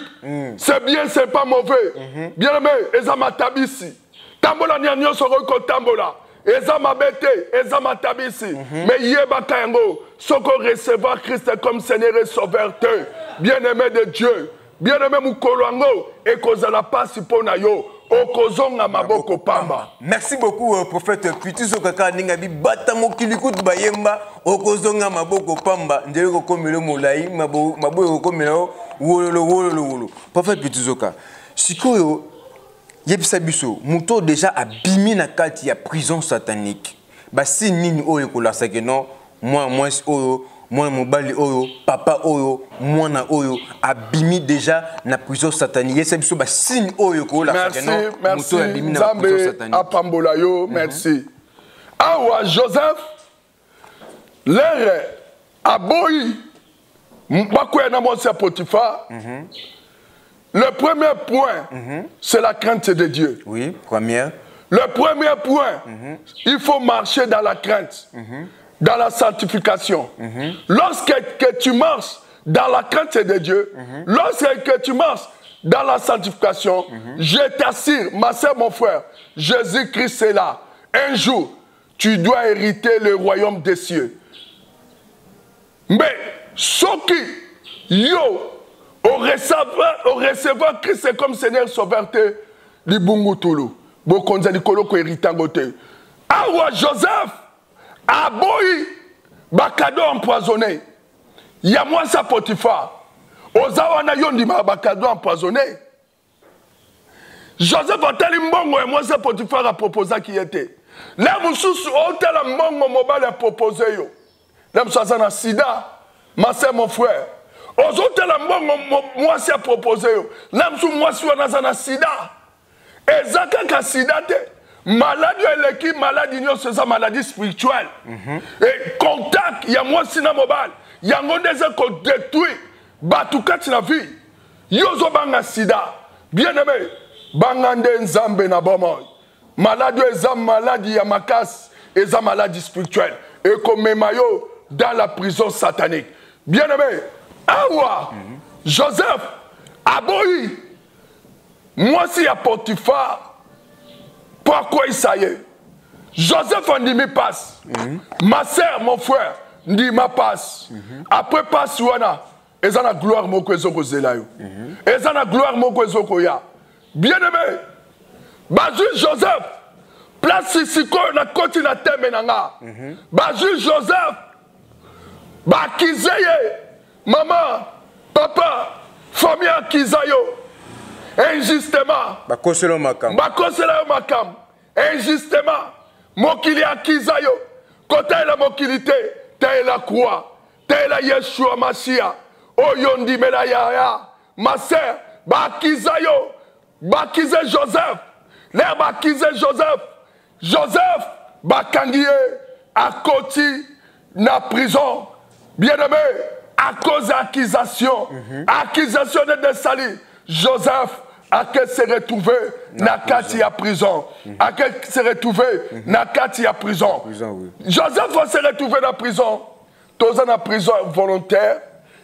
C'est bien, c'est pas mauvais. Bien aimé, eza matabisi. Tambola nya nyonso okoki kotambola. Eza mabe te, eza matabisi. Mais yebaka yango, soko recevoir Christ comme Seigneur et Sauveur te. Bien-aimé de Dieu, bien-aimé mokolo yango ekozala pasi mpo na yo. Okozonga maboko pamba. Merci beaucoup prophète Pituzo kaka ninga bi bata mokili kutu bayemba okozonga maboko pamba ndele kokomela molai maboko kokomela wololo wololo wolo. Prophète Pituzoka, sikoyo yebisa biso moto déjà abimi na kati ya prison satanique. Basi nini oyo kolasa ke non moi mwasi oyo mwana mobali oyo papa oyo mwana oyo abimi déjà na prison satanique. Yebisa biso ba signe oyo kolasa ke non moto abimi na prison satanique. Apambola yo, merci. Awa Joseph lere aboyi bakwea na mwasi ya Potiphar. Le premier point, c'est la crainte de Dieu. Oui, première. Le premier point, il faut marcher dans la crainte, dans la sanctification. Lorsque que tu marches dans la crainte de Dieu, lorsque que tu marches dans la sanctification, je t'assure, ma soeur, mon frère, Jésus-Christ est là. Un jour, tu dois hériter le royaume des cieux. Mais ce qui, yo, au recevoir Christ comme Seigneur Sauveur, te, libungu tulu, bokonza likolo ko héritango te. Awa Joseph aboyi ba cadeau empoisonné. Ya mwasi Potiphar. Oza wana yo ndima ba cadeau empoisonné. Joseph atali mbongo ya mwasi Potiphar a proposaki ye te. La mususu otala mbongo mobali a proposé yo. La mususu aza na sida. Ma sœur, mon frère. Ozotala mbongo mwasi a proposé yo. La mususu mwasi wana aza na sida. Eza kaka sida te. Maladi oyo eleki maladi nyonso eza maladi spirituelle. Mm -hmm. E contact ya mwasi na mobali yango nde eza kodetruire bato kati na vie. Yo ozobanga sida. Bien aimé, banga nde Nzambe na bomoi. Maladi oyo eza maladi ya makasi, eza maladi spirituelle. Ekomema yo dans la prison satanique. Bien aimé, awa mm -hmm. Joseph aboyi mwasi ya Potiphar mpo akweyisa ye. Joseph andimi pasi. Mm -hmm. Ma sœur, mon frère, ndima pasi. Mm -hmm. Après pasi wana eza na gloire moko ezokozela yo. Mm -hmm. Eza na gloire moko ezokoya. Bien aimé, bazwi Joseph place sikoyo nakoti na teme na nga. Mm -hmm. Bazwi Joseph bakize ye mama papa famille akiza yo injustement bakosela yo makambo bakosela yo makambo injustement mokili akiza yo kotalela mokili te talela croix talela yeshua masiya oyo ndimela yaya ma sœur bakiza yo bakize joseph lere bakize joseph joseph bakangi ye akoti na prison bien aimé à cause ya accusation mm -hmm. accusation de desali joseph ake se retrouver na kati ya prison mm -hmm. ake se retrouver mm -hmm. na kati ya prison, prison oui. joseph se retrouver na prison toza na prison volontaire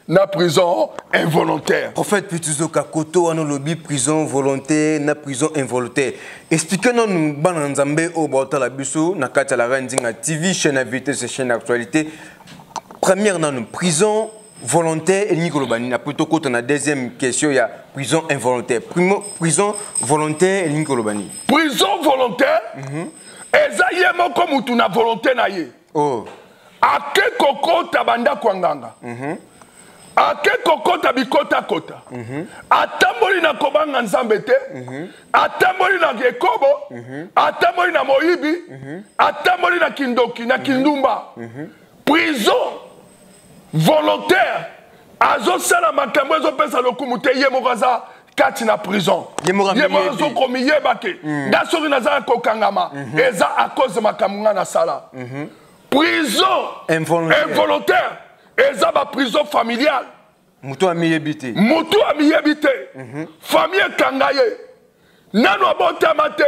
na prison involontaire. Prophète Pituzoka koto wana olobi prison volontaire na prison involontaire. Expliquez nanu bana Nzambe oyo baotala biso na kati ya la Reine Nzinga TV chaîne ya vitesse chaîne actualité. Première nanu prison volontaire elingi koloba nini après tokota na deuxième question ya prison involontaire. Primo, prison volontaire elingi koloba nini? Prison volontaire mm -hmm. eza ye moko mutu na volonté na ye. Oh. Ake kokota bandako ya nganga mm -hmm. ake kokota bikotakota mm -hmm. atamboli na kobanga nzambe te mm -hmm. atamboli na ekobo mm -hmm. atamboli na moyibi mm -hmm. atamboli na kindoki na kindumba mm -hmm. prison volontaire azosala makambo ezopesa lokumu te ye moko aza kati na prison ye moko azokomiyeba ke mm. nga soki naza kokangama mm -hmm. eza à cause makambo nga nasala mm -hmm. prison involontaire eza ba prison familiale moto amiyebi te moto amiyebi te mm -hmm. famille ekanga ye nanu abotama te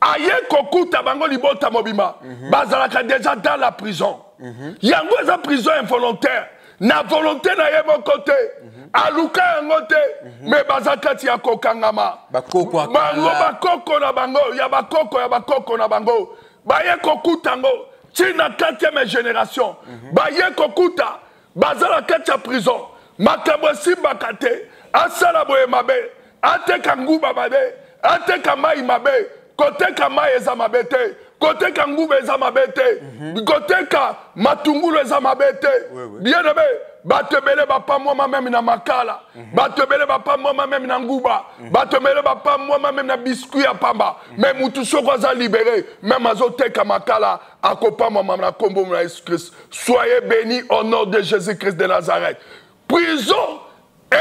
aye kokuta bango libota mobimba mm -hmm. bazalaka deja dans la prison mm -hmm. yango eza prison involontaire na volonté na ye moko te mm -hmm. aluka yango te mm -hmm. me baza kati ya kokangama bango bakoko na bango ya bakoko ya bakoko na bango baye kokuta yango ti na 4e génération mm -hmm. baye kokuta baza na kati ya prison makambo esimbaka te asala boye mabe ateka nguba mabe ateka mai mabe koteka mai eza mabe te koteka nguba eza mabe te mm -hmm. koteka matungulu eza mabe te oui, oui. bien aimé bato ebele bapamwama meme na makala mm -hmm. bato ebele bapamwama meme na nguba mm -hmm. bato ebele bapamwama meme na biscuit ya pamba mm -hmm. me mutu soko aza libere meme azoteka makala akopamwama na nkombo na yesu christ soyez béni au nom de jésus christ de nazareth prison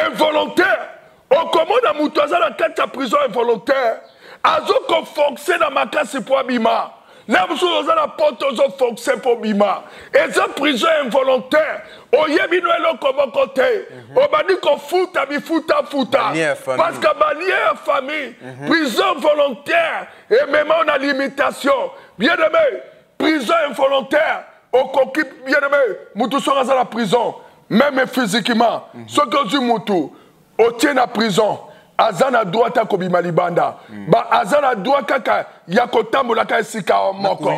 involontaire okomona moto aza na kati ya prison involontaire azokoforce na makasi mpo abima na mosusu oza na poto ozoforce mpo obima eza prison involontaire oyebi no eloko moko te mhm. obandi kofuta bifutafuta parce que balie ya famille mhm. prison volontaire emema na limitation bien aimé prison involontaire okoki bien aimé mutu soki aza na prison meme physiquement mm -hmm. soki ozwi mutu otie na prison aza na droit ta kobima libanda mm. ba aza na droit kaka ya kotambolaka esika moko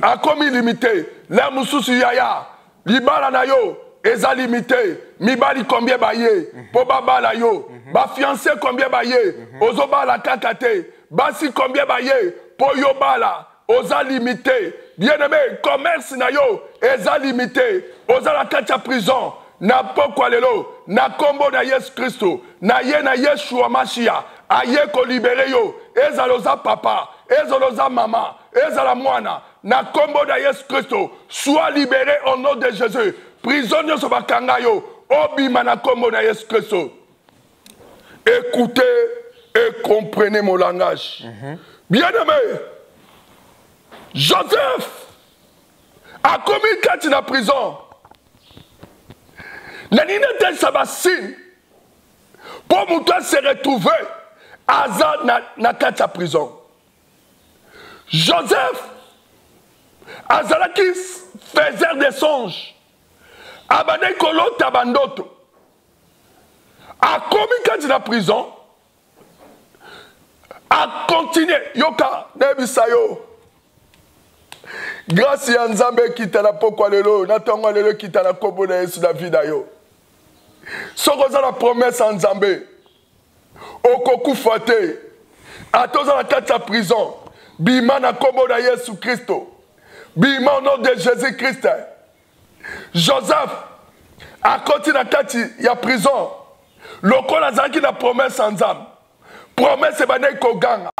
akomi limité la mosusu yaya libala na yo eza limite mibali combien baye mpo babala yo mhm. bafiance combien baye mhm. ozobala kaka te basi combien baye mpo yo bala oza limite bien aimé commerce na yo eza limite oza na kati ya prison na pokwa lelo na nkombo na yesu kristo na ye na yeshua mashiya aye kolibere yo ezala oza papa ezala oza mama ezala mwana na kombo na yesu kristo sois libéré au nom de jésus prison nyonso bakanga yo obima na kombo na yesu kristo écoutez Et comprenez mon langage. Bien aimé, Joseph akomi kati na prison. Nalingi natalisa basigne mpo moto ase retrouve aza na kati ya prison. Joseph azalaki faiseur de songe, abandaki kolota bandoto. Akomi kati na prison, akontinue. Yoka, nayebisa yo, grâce ya Nzambe ekita na pokwa lelo, na ntongo lelo, ekita na nkombo na Yesu na vie na yo. Soki oza na promesse ya Nzambe, okokufa te. Ata oza na kati ya prison, bima na nkombo na Yesu Kristo, bima au nom de Jésus Christ. Joseph akoti na kati ya prison lokola azalaki na promesse ya Nzambe. Promesse ebandaki koganga.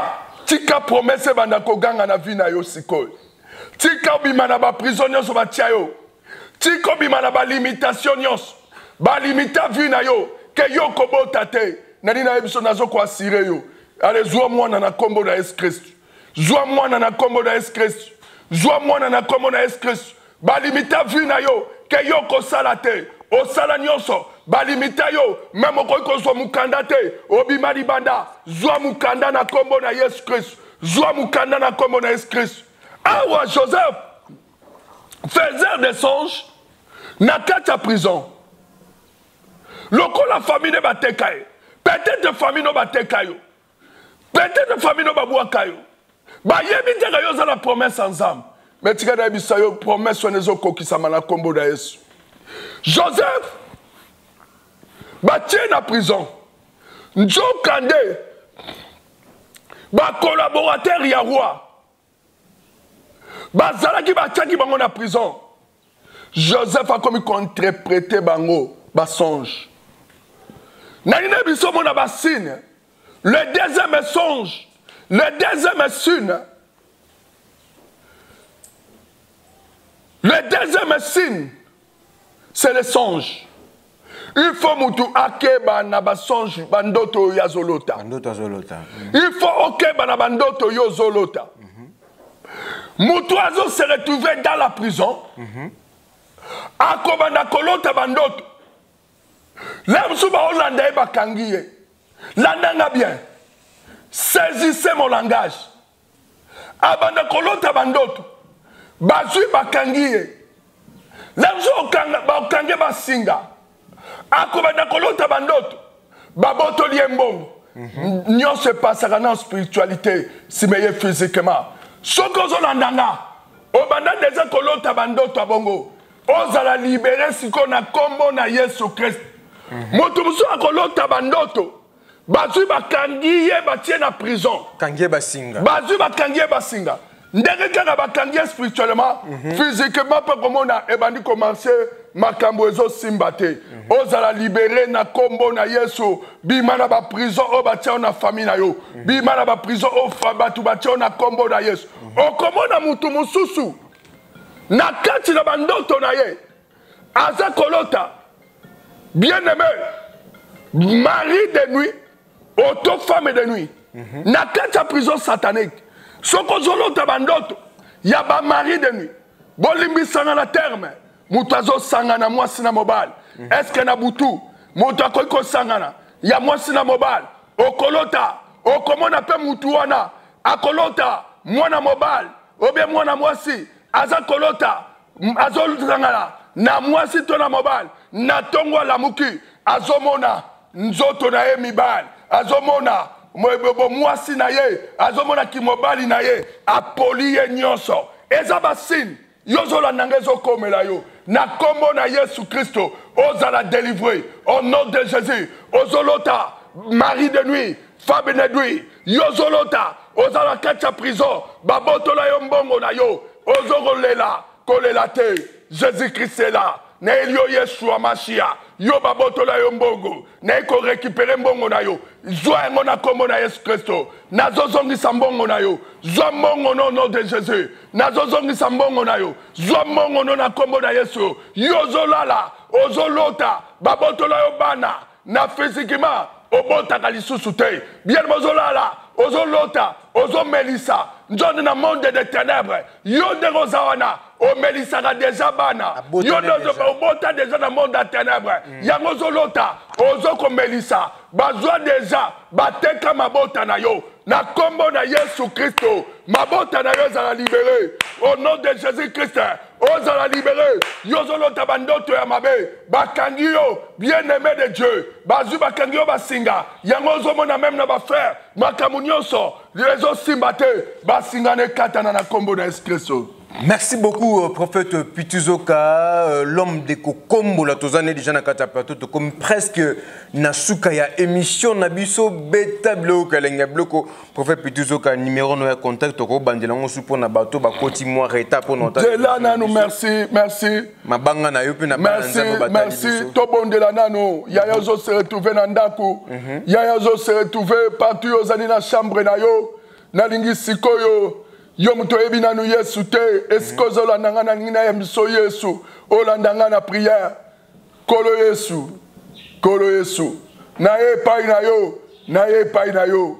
Tika promesse ebanda koganga na vie na yo sikoyo. Tika obima na baprison nyonso batia yo. Tika obima na balimitation nyonso balimita vie na yo, ke yo kobota te. Nani nayebi so nazo koasire yo. Ale, zwa mwana na nkombo na Yesu Kristu. Zwa mwana na nkombo na Yesu Kristu. Zwa mwana na nkombo na Yesu Kristu. Balimita vie na yo ke yo kosala te, osala nyonso balimita yo, meme okoki kozwa mokanda te, obima libanda. Zwa mokanda na nkombo na Yesu Kristu. Zwa mokanda na nkombo na Yesu Kristu. Awa Joseph, faiseur de songe, na kati ya prison, lokola famille nde bateka ye, peut-être famille no bateka yo, peut-être famille no babwaka yo, bayebi te ka yo oza na promesse ya Nzambe. Me tika nayebisa yo, promesse wana ezokokisama na nkombo na Yesu. Joseph batie na prison, nzoka nde bacollaborateur ya roi bazalaki, batiaki bango na prison. Joseph akomi kointerprete bango basonge. Nani na biso mona basigne. Le deuxième songe, le deuxième signe, le deuxième signe, c'est le songe. Il faut mutu akeba na basonge, bandoto oyo azolota. Bandoto azolota. Il faut okeba na bandoto oyo ozolota. Mutu azo se retrouver dans la prison, akobanda kolota bandoto. La mosusu baolanda ye, bakangi ye. Landanga bien, saisissez mon langage. Abanda kolota bandoto, bazwi bakangi ye. La mosusu bakangi basinga, akobanda kolota bandoto, babotoli ye mbongo. Nyonso epasaka na spiritualité, nsima ye physiquement. Soki ozolanda nga, obanda deja kolota bandoto ya bongo, ozala libere sikoyo na nkombo na Yesu Kristo. Moto mosusu akolota bandoto, bazwi bakangi ye, batie na prison. Kangi ye basinga. Bazwi bakangi ye basinga. Ndenge kaka bakangi ye spirituellement, physiquement mpe komona ebandi komarche, makambo ezosimba te. Ozala libere na nkombo na Yesu. Bima na baprison oyo batia yo na famille na yo. Bima na baprison oyo bato batia yo na nkombo na Yesu. Okomona motu mosusu na kati na bandoto na ye aza kolota, bien aimé, mari de nuit oto femme de nuit na kati ya prison satanique. Soki ozolota bandoto ya bamari de nuit, bolimbisanga na terme, moto azosangana mwasi na mobali. Eske na butu moto akoki kosangana ya mwasi na mobali? Okolota, okomona mpe mutu wana akolota mwana mobali obie mwana mwasi, aza kolota azosangana na mwasi to na mobali. Na ntongo alamuki, azomona nzoto na ye mibali, azomona mwasi na ye, azomona kimobali na ye, apoli ye nyonso. Eza basigne. Yo ozolanda nga, ezokomela yo na nkombo na Yesu Kristo. Ozala délivré au nom de Jésus. Ozolota mari de nuit, femme de nuit, yo ozolota oza na kati ya prison, babotola yo mbongo na yo, ozokolela. Kolela te, Jésus Christ est là. Nayeli yo Yesu ya Masiya. Yo babotola yo mbongo, naye korécupere mbongo na yo. Zwa yango na nkombo na Yesu Kristo. Nazozongisa mbongo na yo, zwa mbongo no nom de Jésus. Nazozongisa mbongo na yo, zwa mbongo no na nkombo na Yesu. Yo ozolala, ozolota babotola yo bana na physiquement. Obotaka lisusu te. Bien bozolala, ozolota, ozomelisa nzondo na monde de ténèbres. Yo ndenge oza wana, omelisaka deja bana. Yo nde obota deja na monde ya ténèbres. Yango ozolota, ozokomelisa. Bazwa deja, bateka mabota na yo. Na kombo na Yesu Kristo, mabota na yo ezala libéré. Au nom de Jésus-Christ, ozala libéré. Yo ozolota bandoto ya mabe, bakangi yo, bien-aimé de Dieu. Bazwi bakangi yo basinga. Yango ozomona même na ba frère, makambo nyonso ezosimba te, basinga na ekatana na kombo na Yesu Kristo. Merci beaucoup, prophète Pituzoka, l'homme de Kokombo, la tozane déjà na kata plateau, comme presque na suka ya émission na biso beta bloko kalenga bloko. Prophète Pituzoka, numéro no ya contact ko bandela ngo su pona bato ba koti moi retard pour nota. Dela nanu, merci, merci. Mabanga na yo pe na bana Merci, nzambe batali merci. biso. Tobondela nanu, yaya zo se retrouver na ndaku. Yaya zo se retrouver partout ozali na chambre na yo. Nalingi sikoyo. Yo moto oyebi nanu Yesu te, esika ozolanda nga nalingi nayambi so Yesu, olanda nga na prière. Kolo Yesu, Kolo Yesu, naye epai na yo, naye epai na yo.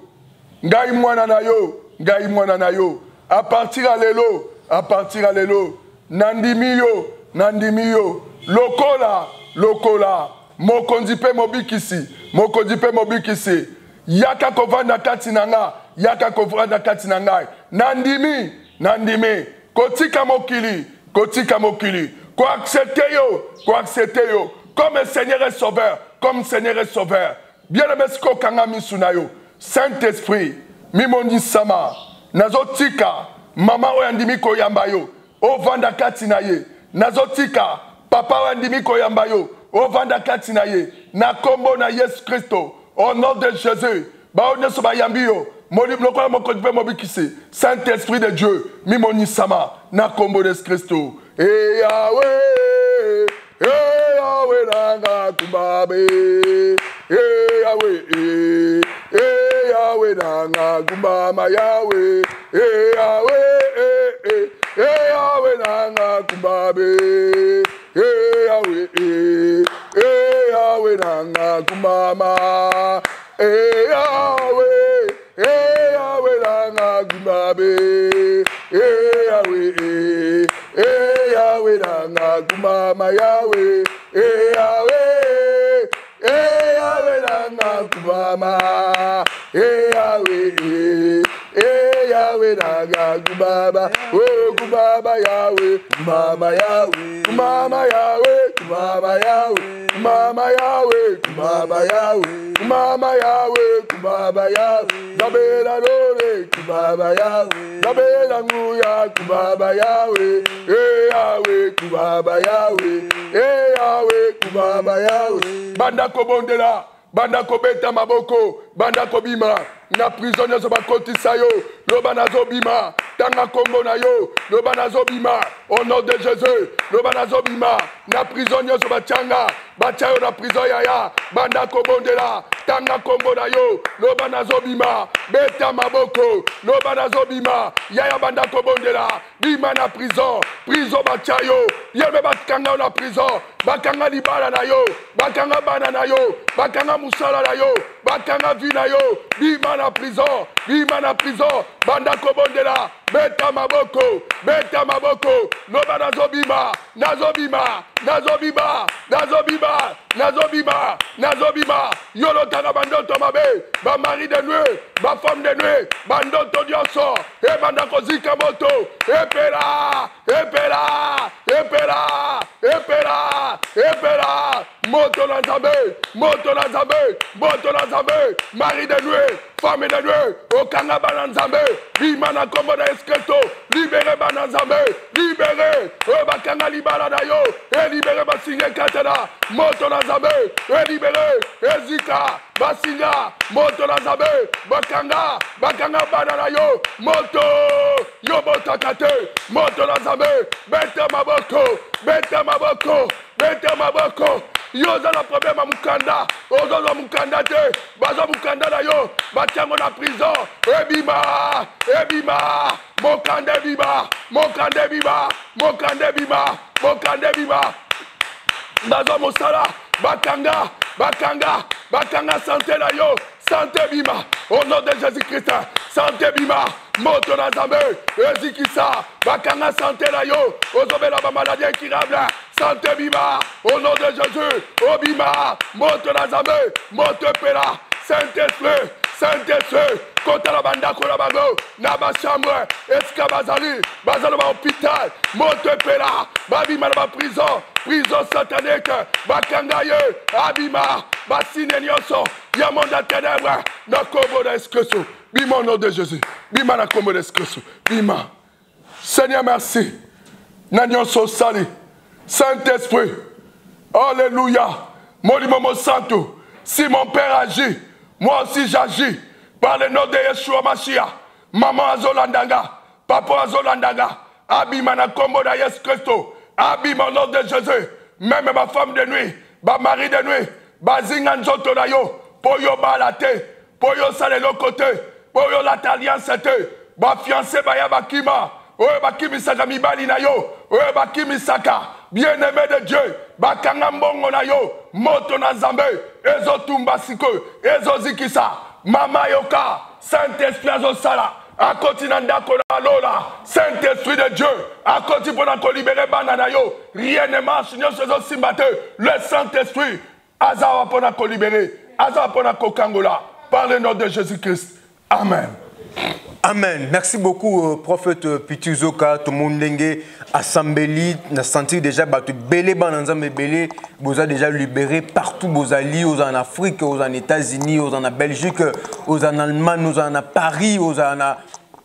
Ngai mwana na yo, ngai mwana na yo. À partir ya lelo, à partir ya lelo, nandimi yo, nandimi yo. Lokola, lokola, mokonzi pe mobikisi, mokonzi pe mobikisi. Yaka kovanda kati na nga, yaka kovanda kati na ngai. Nandimi, nandimi, kotika mokili, kotika mokili. Ko accepter yo, ko accepter yo comme Seigneur et Sauveur, comme Seigneur et Sauveur. Bien-aimé, siko kanga misu na yo. Saint-Esprit, mimonisama, nazotika mama oyo andimi koyamba yo, ovanda kati na ye. Nazotika papa oyo andimi koyamba yo, ovanda kati na ye. Na kombo na Yesu Kristo, au nom de Jésus, bao nyonso bayambi yo, lokola mokonzi mpe mobikisi. Saint-Esprit de Dieu, mimonisama na kombo na Yesu Kristo. E Yahweh, e Yahweh nanga kumbabe. E Yahweh, e Yahweh nanga kumbama Yahweh. E Yahweh, e, e Yahweh nanga kumbabe. E Yahweh, e Yahweh nanga kumbama. E Yahweh, e Yahweh nanga kumbabe. E Yahweh, e Yahweh nanga kumbama Yahweh. E Yahweh, e Yahweh nanga kumbama. E Yahweh, e Yahweh nanga kumbama. Oh, kumbama Yahweh, kumbama Yahweh, kumbama Yahweh, kumbama Yahweh, kumbama Yahweh, kumbama Yahweh, kumbama Yahweh, kumbama Yahweh. Zabela lore, kumbama Yahweh, Zabela nguya, kumbama Yahweh. E Yahweh, kumbama Yahweh, E Yahweh, kumbama Yahweh. Banda kobondela, banda kobeta maboko, banda kobima na prison nyonso bakotisa yo, loba nazobima, tanga kombo na yo, loba nazobima, au nom de Jésus, loba nazobima na prison nyonso batianga, batia yo na prison yaya, banda kobondela, tanga kombo na yo, loba nazobima, beta maboko, loba nazobima, yaya banda kobondela, bima na prison, prison batia yo, yebe bakanga yo na prison, bakanga libala na yo, bakanga bana na yo, bakanga musala na yo, bakanga vie na yo, bima na prison, bima na prison, banda kobondela, beta maboko, beta maboko, loba nazobima, nazobima, nazobima, nazobima, nazobima, nazobima, yo lotaka bandoto mabe, ba mari de nuit, ba femme de nuit, bandoto nyonso, e banda kozika moto, epela, epela, epela, epela, epela, moto na Nzambe, moto na Nzambe, moto na Nzambe, mari de nuit, femme de nuit, okanga bana Nzambe, bima na kombo na Yesu Kristo, libere bana Nzambe, libere, oyo bakanga libala na yo, e libere basinga ekatana, moto na Nzambe, e libere, ezika, basinga, moto na Nzambe, bakanga, bakanga bana na yo, moto, yo botaka te, moto na Nzambe, beta maboko, beta maboko, beta maboko. Yo oza na problème ya mokanda, ozozwa mokanda te, bazwa mokanda na yo, batiango na prison, ebima, ebima, mokanda ebima, mokanda ebima, mokanda ebima, mokanda ebima. Bazwa mosala, bakanga, bakanga, Bakanga santé na yo. Santé bima. Au nom de Jésus-Christ. Santé bima. Moto na Nzambe ezikisa. Bakanga santé na yo. Ozobela ba maladie incurable. Santé bima. Au nom de Jésus. Obima. Moto na Nzambe. Moto epela. Saint-Esprit. Saint-Esprit. Kota na bandako na bango na bachambre esika bazali baza na bahopital moto epela babima na baprison prison satanique bakanga ye abima basine nyonso ya monde ya ténèbre na kombo na yesu kristo bima au nom de jésus bima na kombo na yesu kristo bima seigneur merci na nyonso osali saint esprit alléluia molimo mosantu si mon père agit moi aussi j'agis par le nom de yeshua mashia mama azolanda nga papa azolanda nga abima na kombo na yesu kristo abima au nom de jésus meme bafemme de nuit bamari de nuit bazinga nzoto na yo mpo yo bala te mpo yo osala eloko te mpo yo olata alliance te bafiance baya bakima oyo bakimisaka mibali na yo oyo bakimisaka bien-aimé de dieu bakanga mbongo na yo moto na nzambe ezotumba sikoyo ezozikisa mama yoka saint esprit azosala akoti na ndako na lola saint esprit de dieu akoti mpo na kolibere bana na yo rien ne marche nyonso ezosimba te le saint esprit aza awa mpo na kolibere aza awa mpo na kokangola par le nom de jésus christ amen. Amen. Merci beaucoup, prophète Pituzoka, tout le monde ndenge asambeli, na senti déjà bato belé bana nzambe belé, boza déjà libéré partout bozali, aux en Afrique, aux en États-Unis, aux en Belgique, aux en Allemagne, aux en Paris, aux en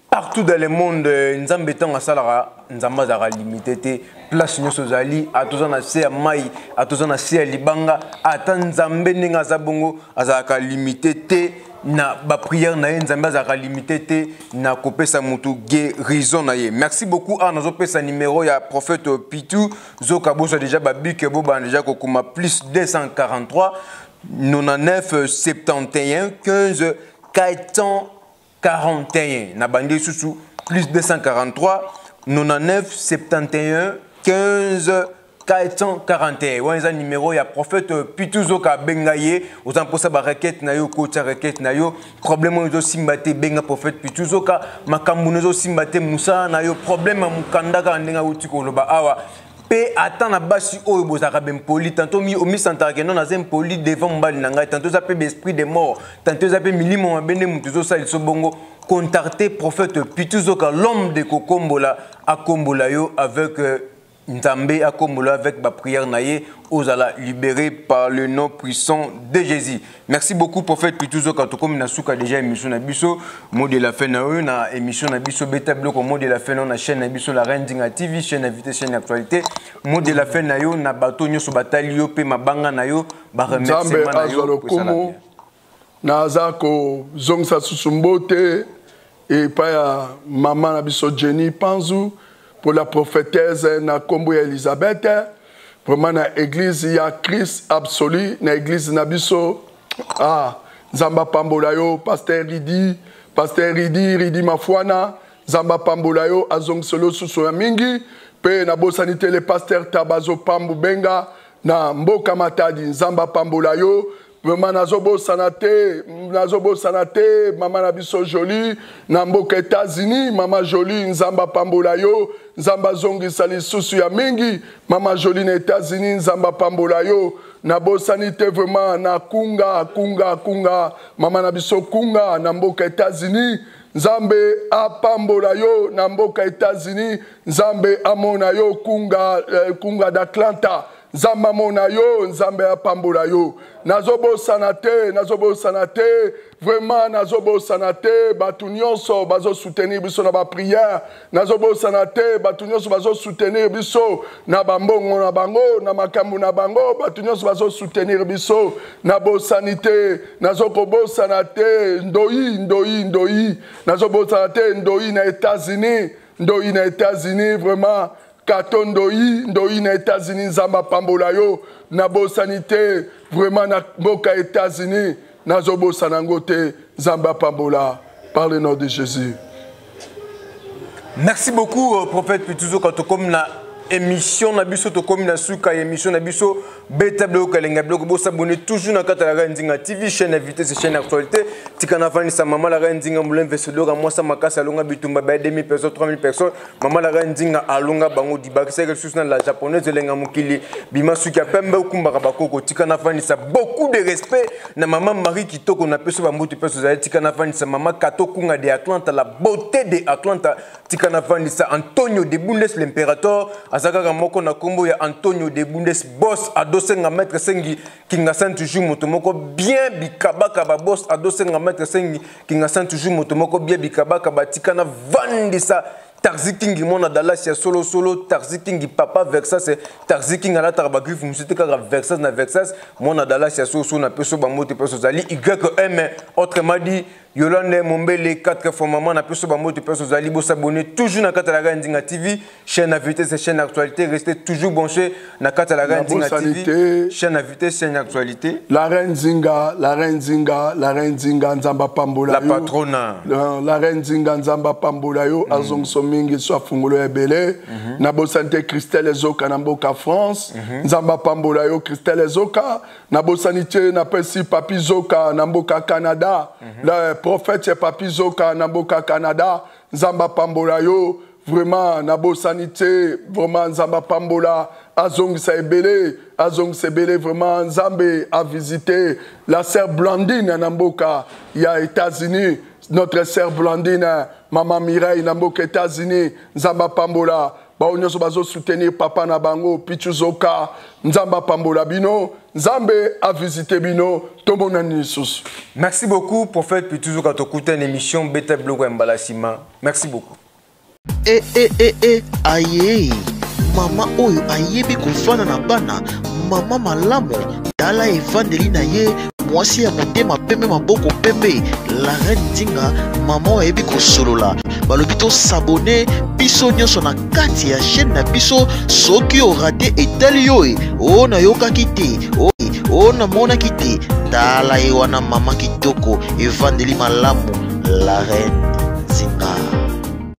partout dans le monde, nzambe tango asalaka nzambe azalaka limité te place nyonso ozali ata oza na se ya mai ata oza na se ya libanga ata nzambe ndenge aza bongo azalaka limité te na baprière na ye nzambe azalaka limité te na kopesa motu guérison na ye. Merci beaucoup. Awa nazopesa numéro ya prophète Pitu Zoka, bozwa déjà babike bobanda déjà kokoma plus 243 99 71 15 441. Na bandi lisusu plus 243 99 71 15 441. Wana eza numéro ya prophète Pitu Zoka. Abenga ye oza mposa barequête na yo, kotia requête na yo, problème oyo ezosimba te, benga prophète Pitu Zoka. Makambo na ezosimba te, mosala na yo, problème ya mokanda kaka ndenge awuti koloba awa mpe ata na basi oyo bozalaka bempoli tantôt omisantaka ke non, naza impoli devant mobali na ngai, tantôt eza mpe baesprit de mort, tantôt eza mpe milimo mabe nde moto ezosala liso bongo. Contacter prophète Pitu Zoka, l'homme de kokombola, akombola yo avec nzambe, akombola avec baprière na ye, ozala libéré par le nom puissant de Jésus. Merci beaucoup, prophète Pitu Zoka. Tokomi na suka déjà émission na biso. Mot de la fin na oyo na émission na biso, beta biloko, mot de la fin na chaîne na biso, la Reine Dinga TV, chaîne invité, chaîne actualité. Mot de la fin na yo na bato nyonso batali yo mpe mabanga na yo, baremerciement na azwa yo lokumu. Naza kozongisa susu mbote epai ya mama na biso Jenny Panzu pour la prophétesse na nkombo ya Elizabeth, vraiment na église ya Christ absolu, na église na biso. Ah, Nzambe apambola yo, pasteur Ridi, pasteur Ridi, Ridi Mafwana. Nzambe apambola yo, azongisela yo susu ya mingi. Mpe nabosani te le pasteur Tabazo Pambu Benga na mboka Matadi. Nzambe apambola yo vraiment. Nazobosana te, nazobosana te mama na biso Jolie na mboka États-Unis. Mama Jolie, Nzambe apambola yo, Nzambe azongisa lisusu ya mingi. Mama Jolie na États-Unis, Nzambe apambola yo. Nabosani te vraiment na Kunga, Kunga, Kunga, mama na biso Kunga na mboka États-Unis. Nzambe apambola yo na mboka États-Unis. Nzambe amona yo, Kunga, Kunga d'Atlanta. Nzambe amona yo, Nzambe apambola yo. Nazobosana te, nazobosana te vraiment, nazobosana te bato nyonso bazosoutenir biso na baprière. Nazobosana te bato nyonso bazosoutenir biso na bambongo na bango, na makambo na bango, bato nyonso bazosoutenir biso. Nabosani te, nazokobosana te Ndoi, Ndoi, Ndoi. Nazobosana te Ndoi na États-Unis, Ndoi na États-Unis, vraiment Kato Ndoi, Ndoi na États-Unis. Nzambe apambola yo. Nabosani te vraiment na mboka États-Unis, nazobosana yango te. Nzambe apambola par le nom de Jésus. Merci beaucoup, prophète Pituzo. Tokomi na Émission na biso tokomi na suka ya émission na biso beta biloko elenga biloko. Bosabone toujours na kati ya La Reine Nzinga TV, chaîne ya vitesse, chaîne ya actualité. Tika navandisa mama La Reine Nzinga Molemve Sedoka, mwasa makasi alonga bitumba ba 2000 personnes, 3000 personnes. Mama La Reine Nzinga alonga bango dibakisaka lisusu na la japonaise elenga mokili bima suki ya pembe okumbaka bakoko. Tika navandisa beaucoup de respect na mama Marie Kitoko, na peso bambutu mpe ozali. Tika navandisa mama Kato Kunga de Atlanta, la beauté de Atlanta. Tika navandisa Antonio de Bundes, l'impérateur aza kaka moko na nkombo ya Antonio de Bundes, boss adosenga maître Sengi Kingasan, toujours moto moko bien bikabaka ba boss adosenga maître Sengi Kingasan, toujours moto moko bien bikabaka. Batika na vandisa Tarzi King, mwana Dallas ya solo solo. Tarzi King, papa Versas. Tarzi King alataka bagriffe mosusu te, kaka Versas na Versas. Mwana Dallas ya solo solo, na peso bambote mpe ozali. Ym, autrement dit Yolande Mombele, 4 fois maman, na peso bambote mpe ozali. Bosabonner toujours na kati ya La Reine Nzinga TV, chaîne à vitesse, chaîne actualité. Restez toujours branché na kati ya La Reine Nzinga TV, chaîne à vitesse, chaîne actualité. La Reine Nzinga, La Reine Nzinga, La Reine Nzinga, Nzamba pambola. La patronne. La Reine Nzinga, Nzamba pambola yo, azongso mingi so afungolo ebele. Nabosani te Christelle Ezoka na mboka France. Nzamba pambola yo, Christelle Ezoka. Nabosani te, napesi Papi Zoka na mboka Canada. Le prophète Papi Zoka na mboka Canada, Nzamba pambola yo. Vraiment, nabosani te, vraiment Nzamba pambola, azongisa ebele, azongisa ebele. Vraiment, Nzambe a visité la sœur Blandine na mboka ya États-Unis, notre sœur Blandine, mama Mireille na mboka États-Unis. Nzambe pambola bao nyonso bazosoutenir papa na bango Pichu Zoka. Nzambe apambola bino, Nzambe avisite bino, tomonani lisusu. Merci beaucoup, prophète Pichu Zoka. Tokuta une émission beta biloko ya mbala nsima. Merci beaucoup. E e e e aye, mama oyo ayebi kofanda na bana, mama malamu. Tala evandeli na ye, mwasi ya motema pembe, maboko pembe, La Reine Nzinga, mama oyo ayebi kosolola. Balobi tosabone biso nyonso na kati ya chaîne na biso. Soki orater, etali yo e oyo nayokaki te, oyo namonaki te. Tala ye wana, mama kitoko, evandeli malamu, La Reine Nzinga.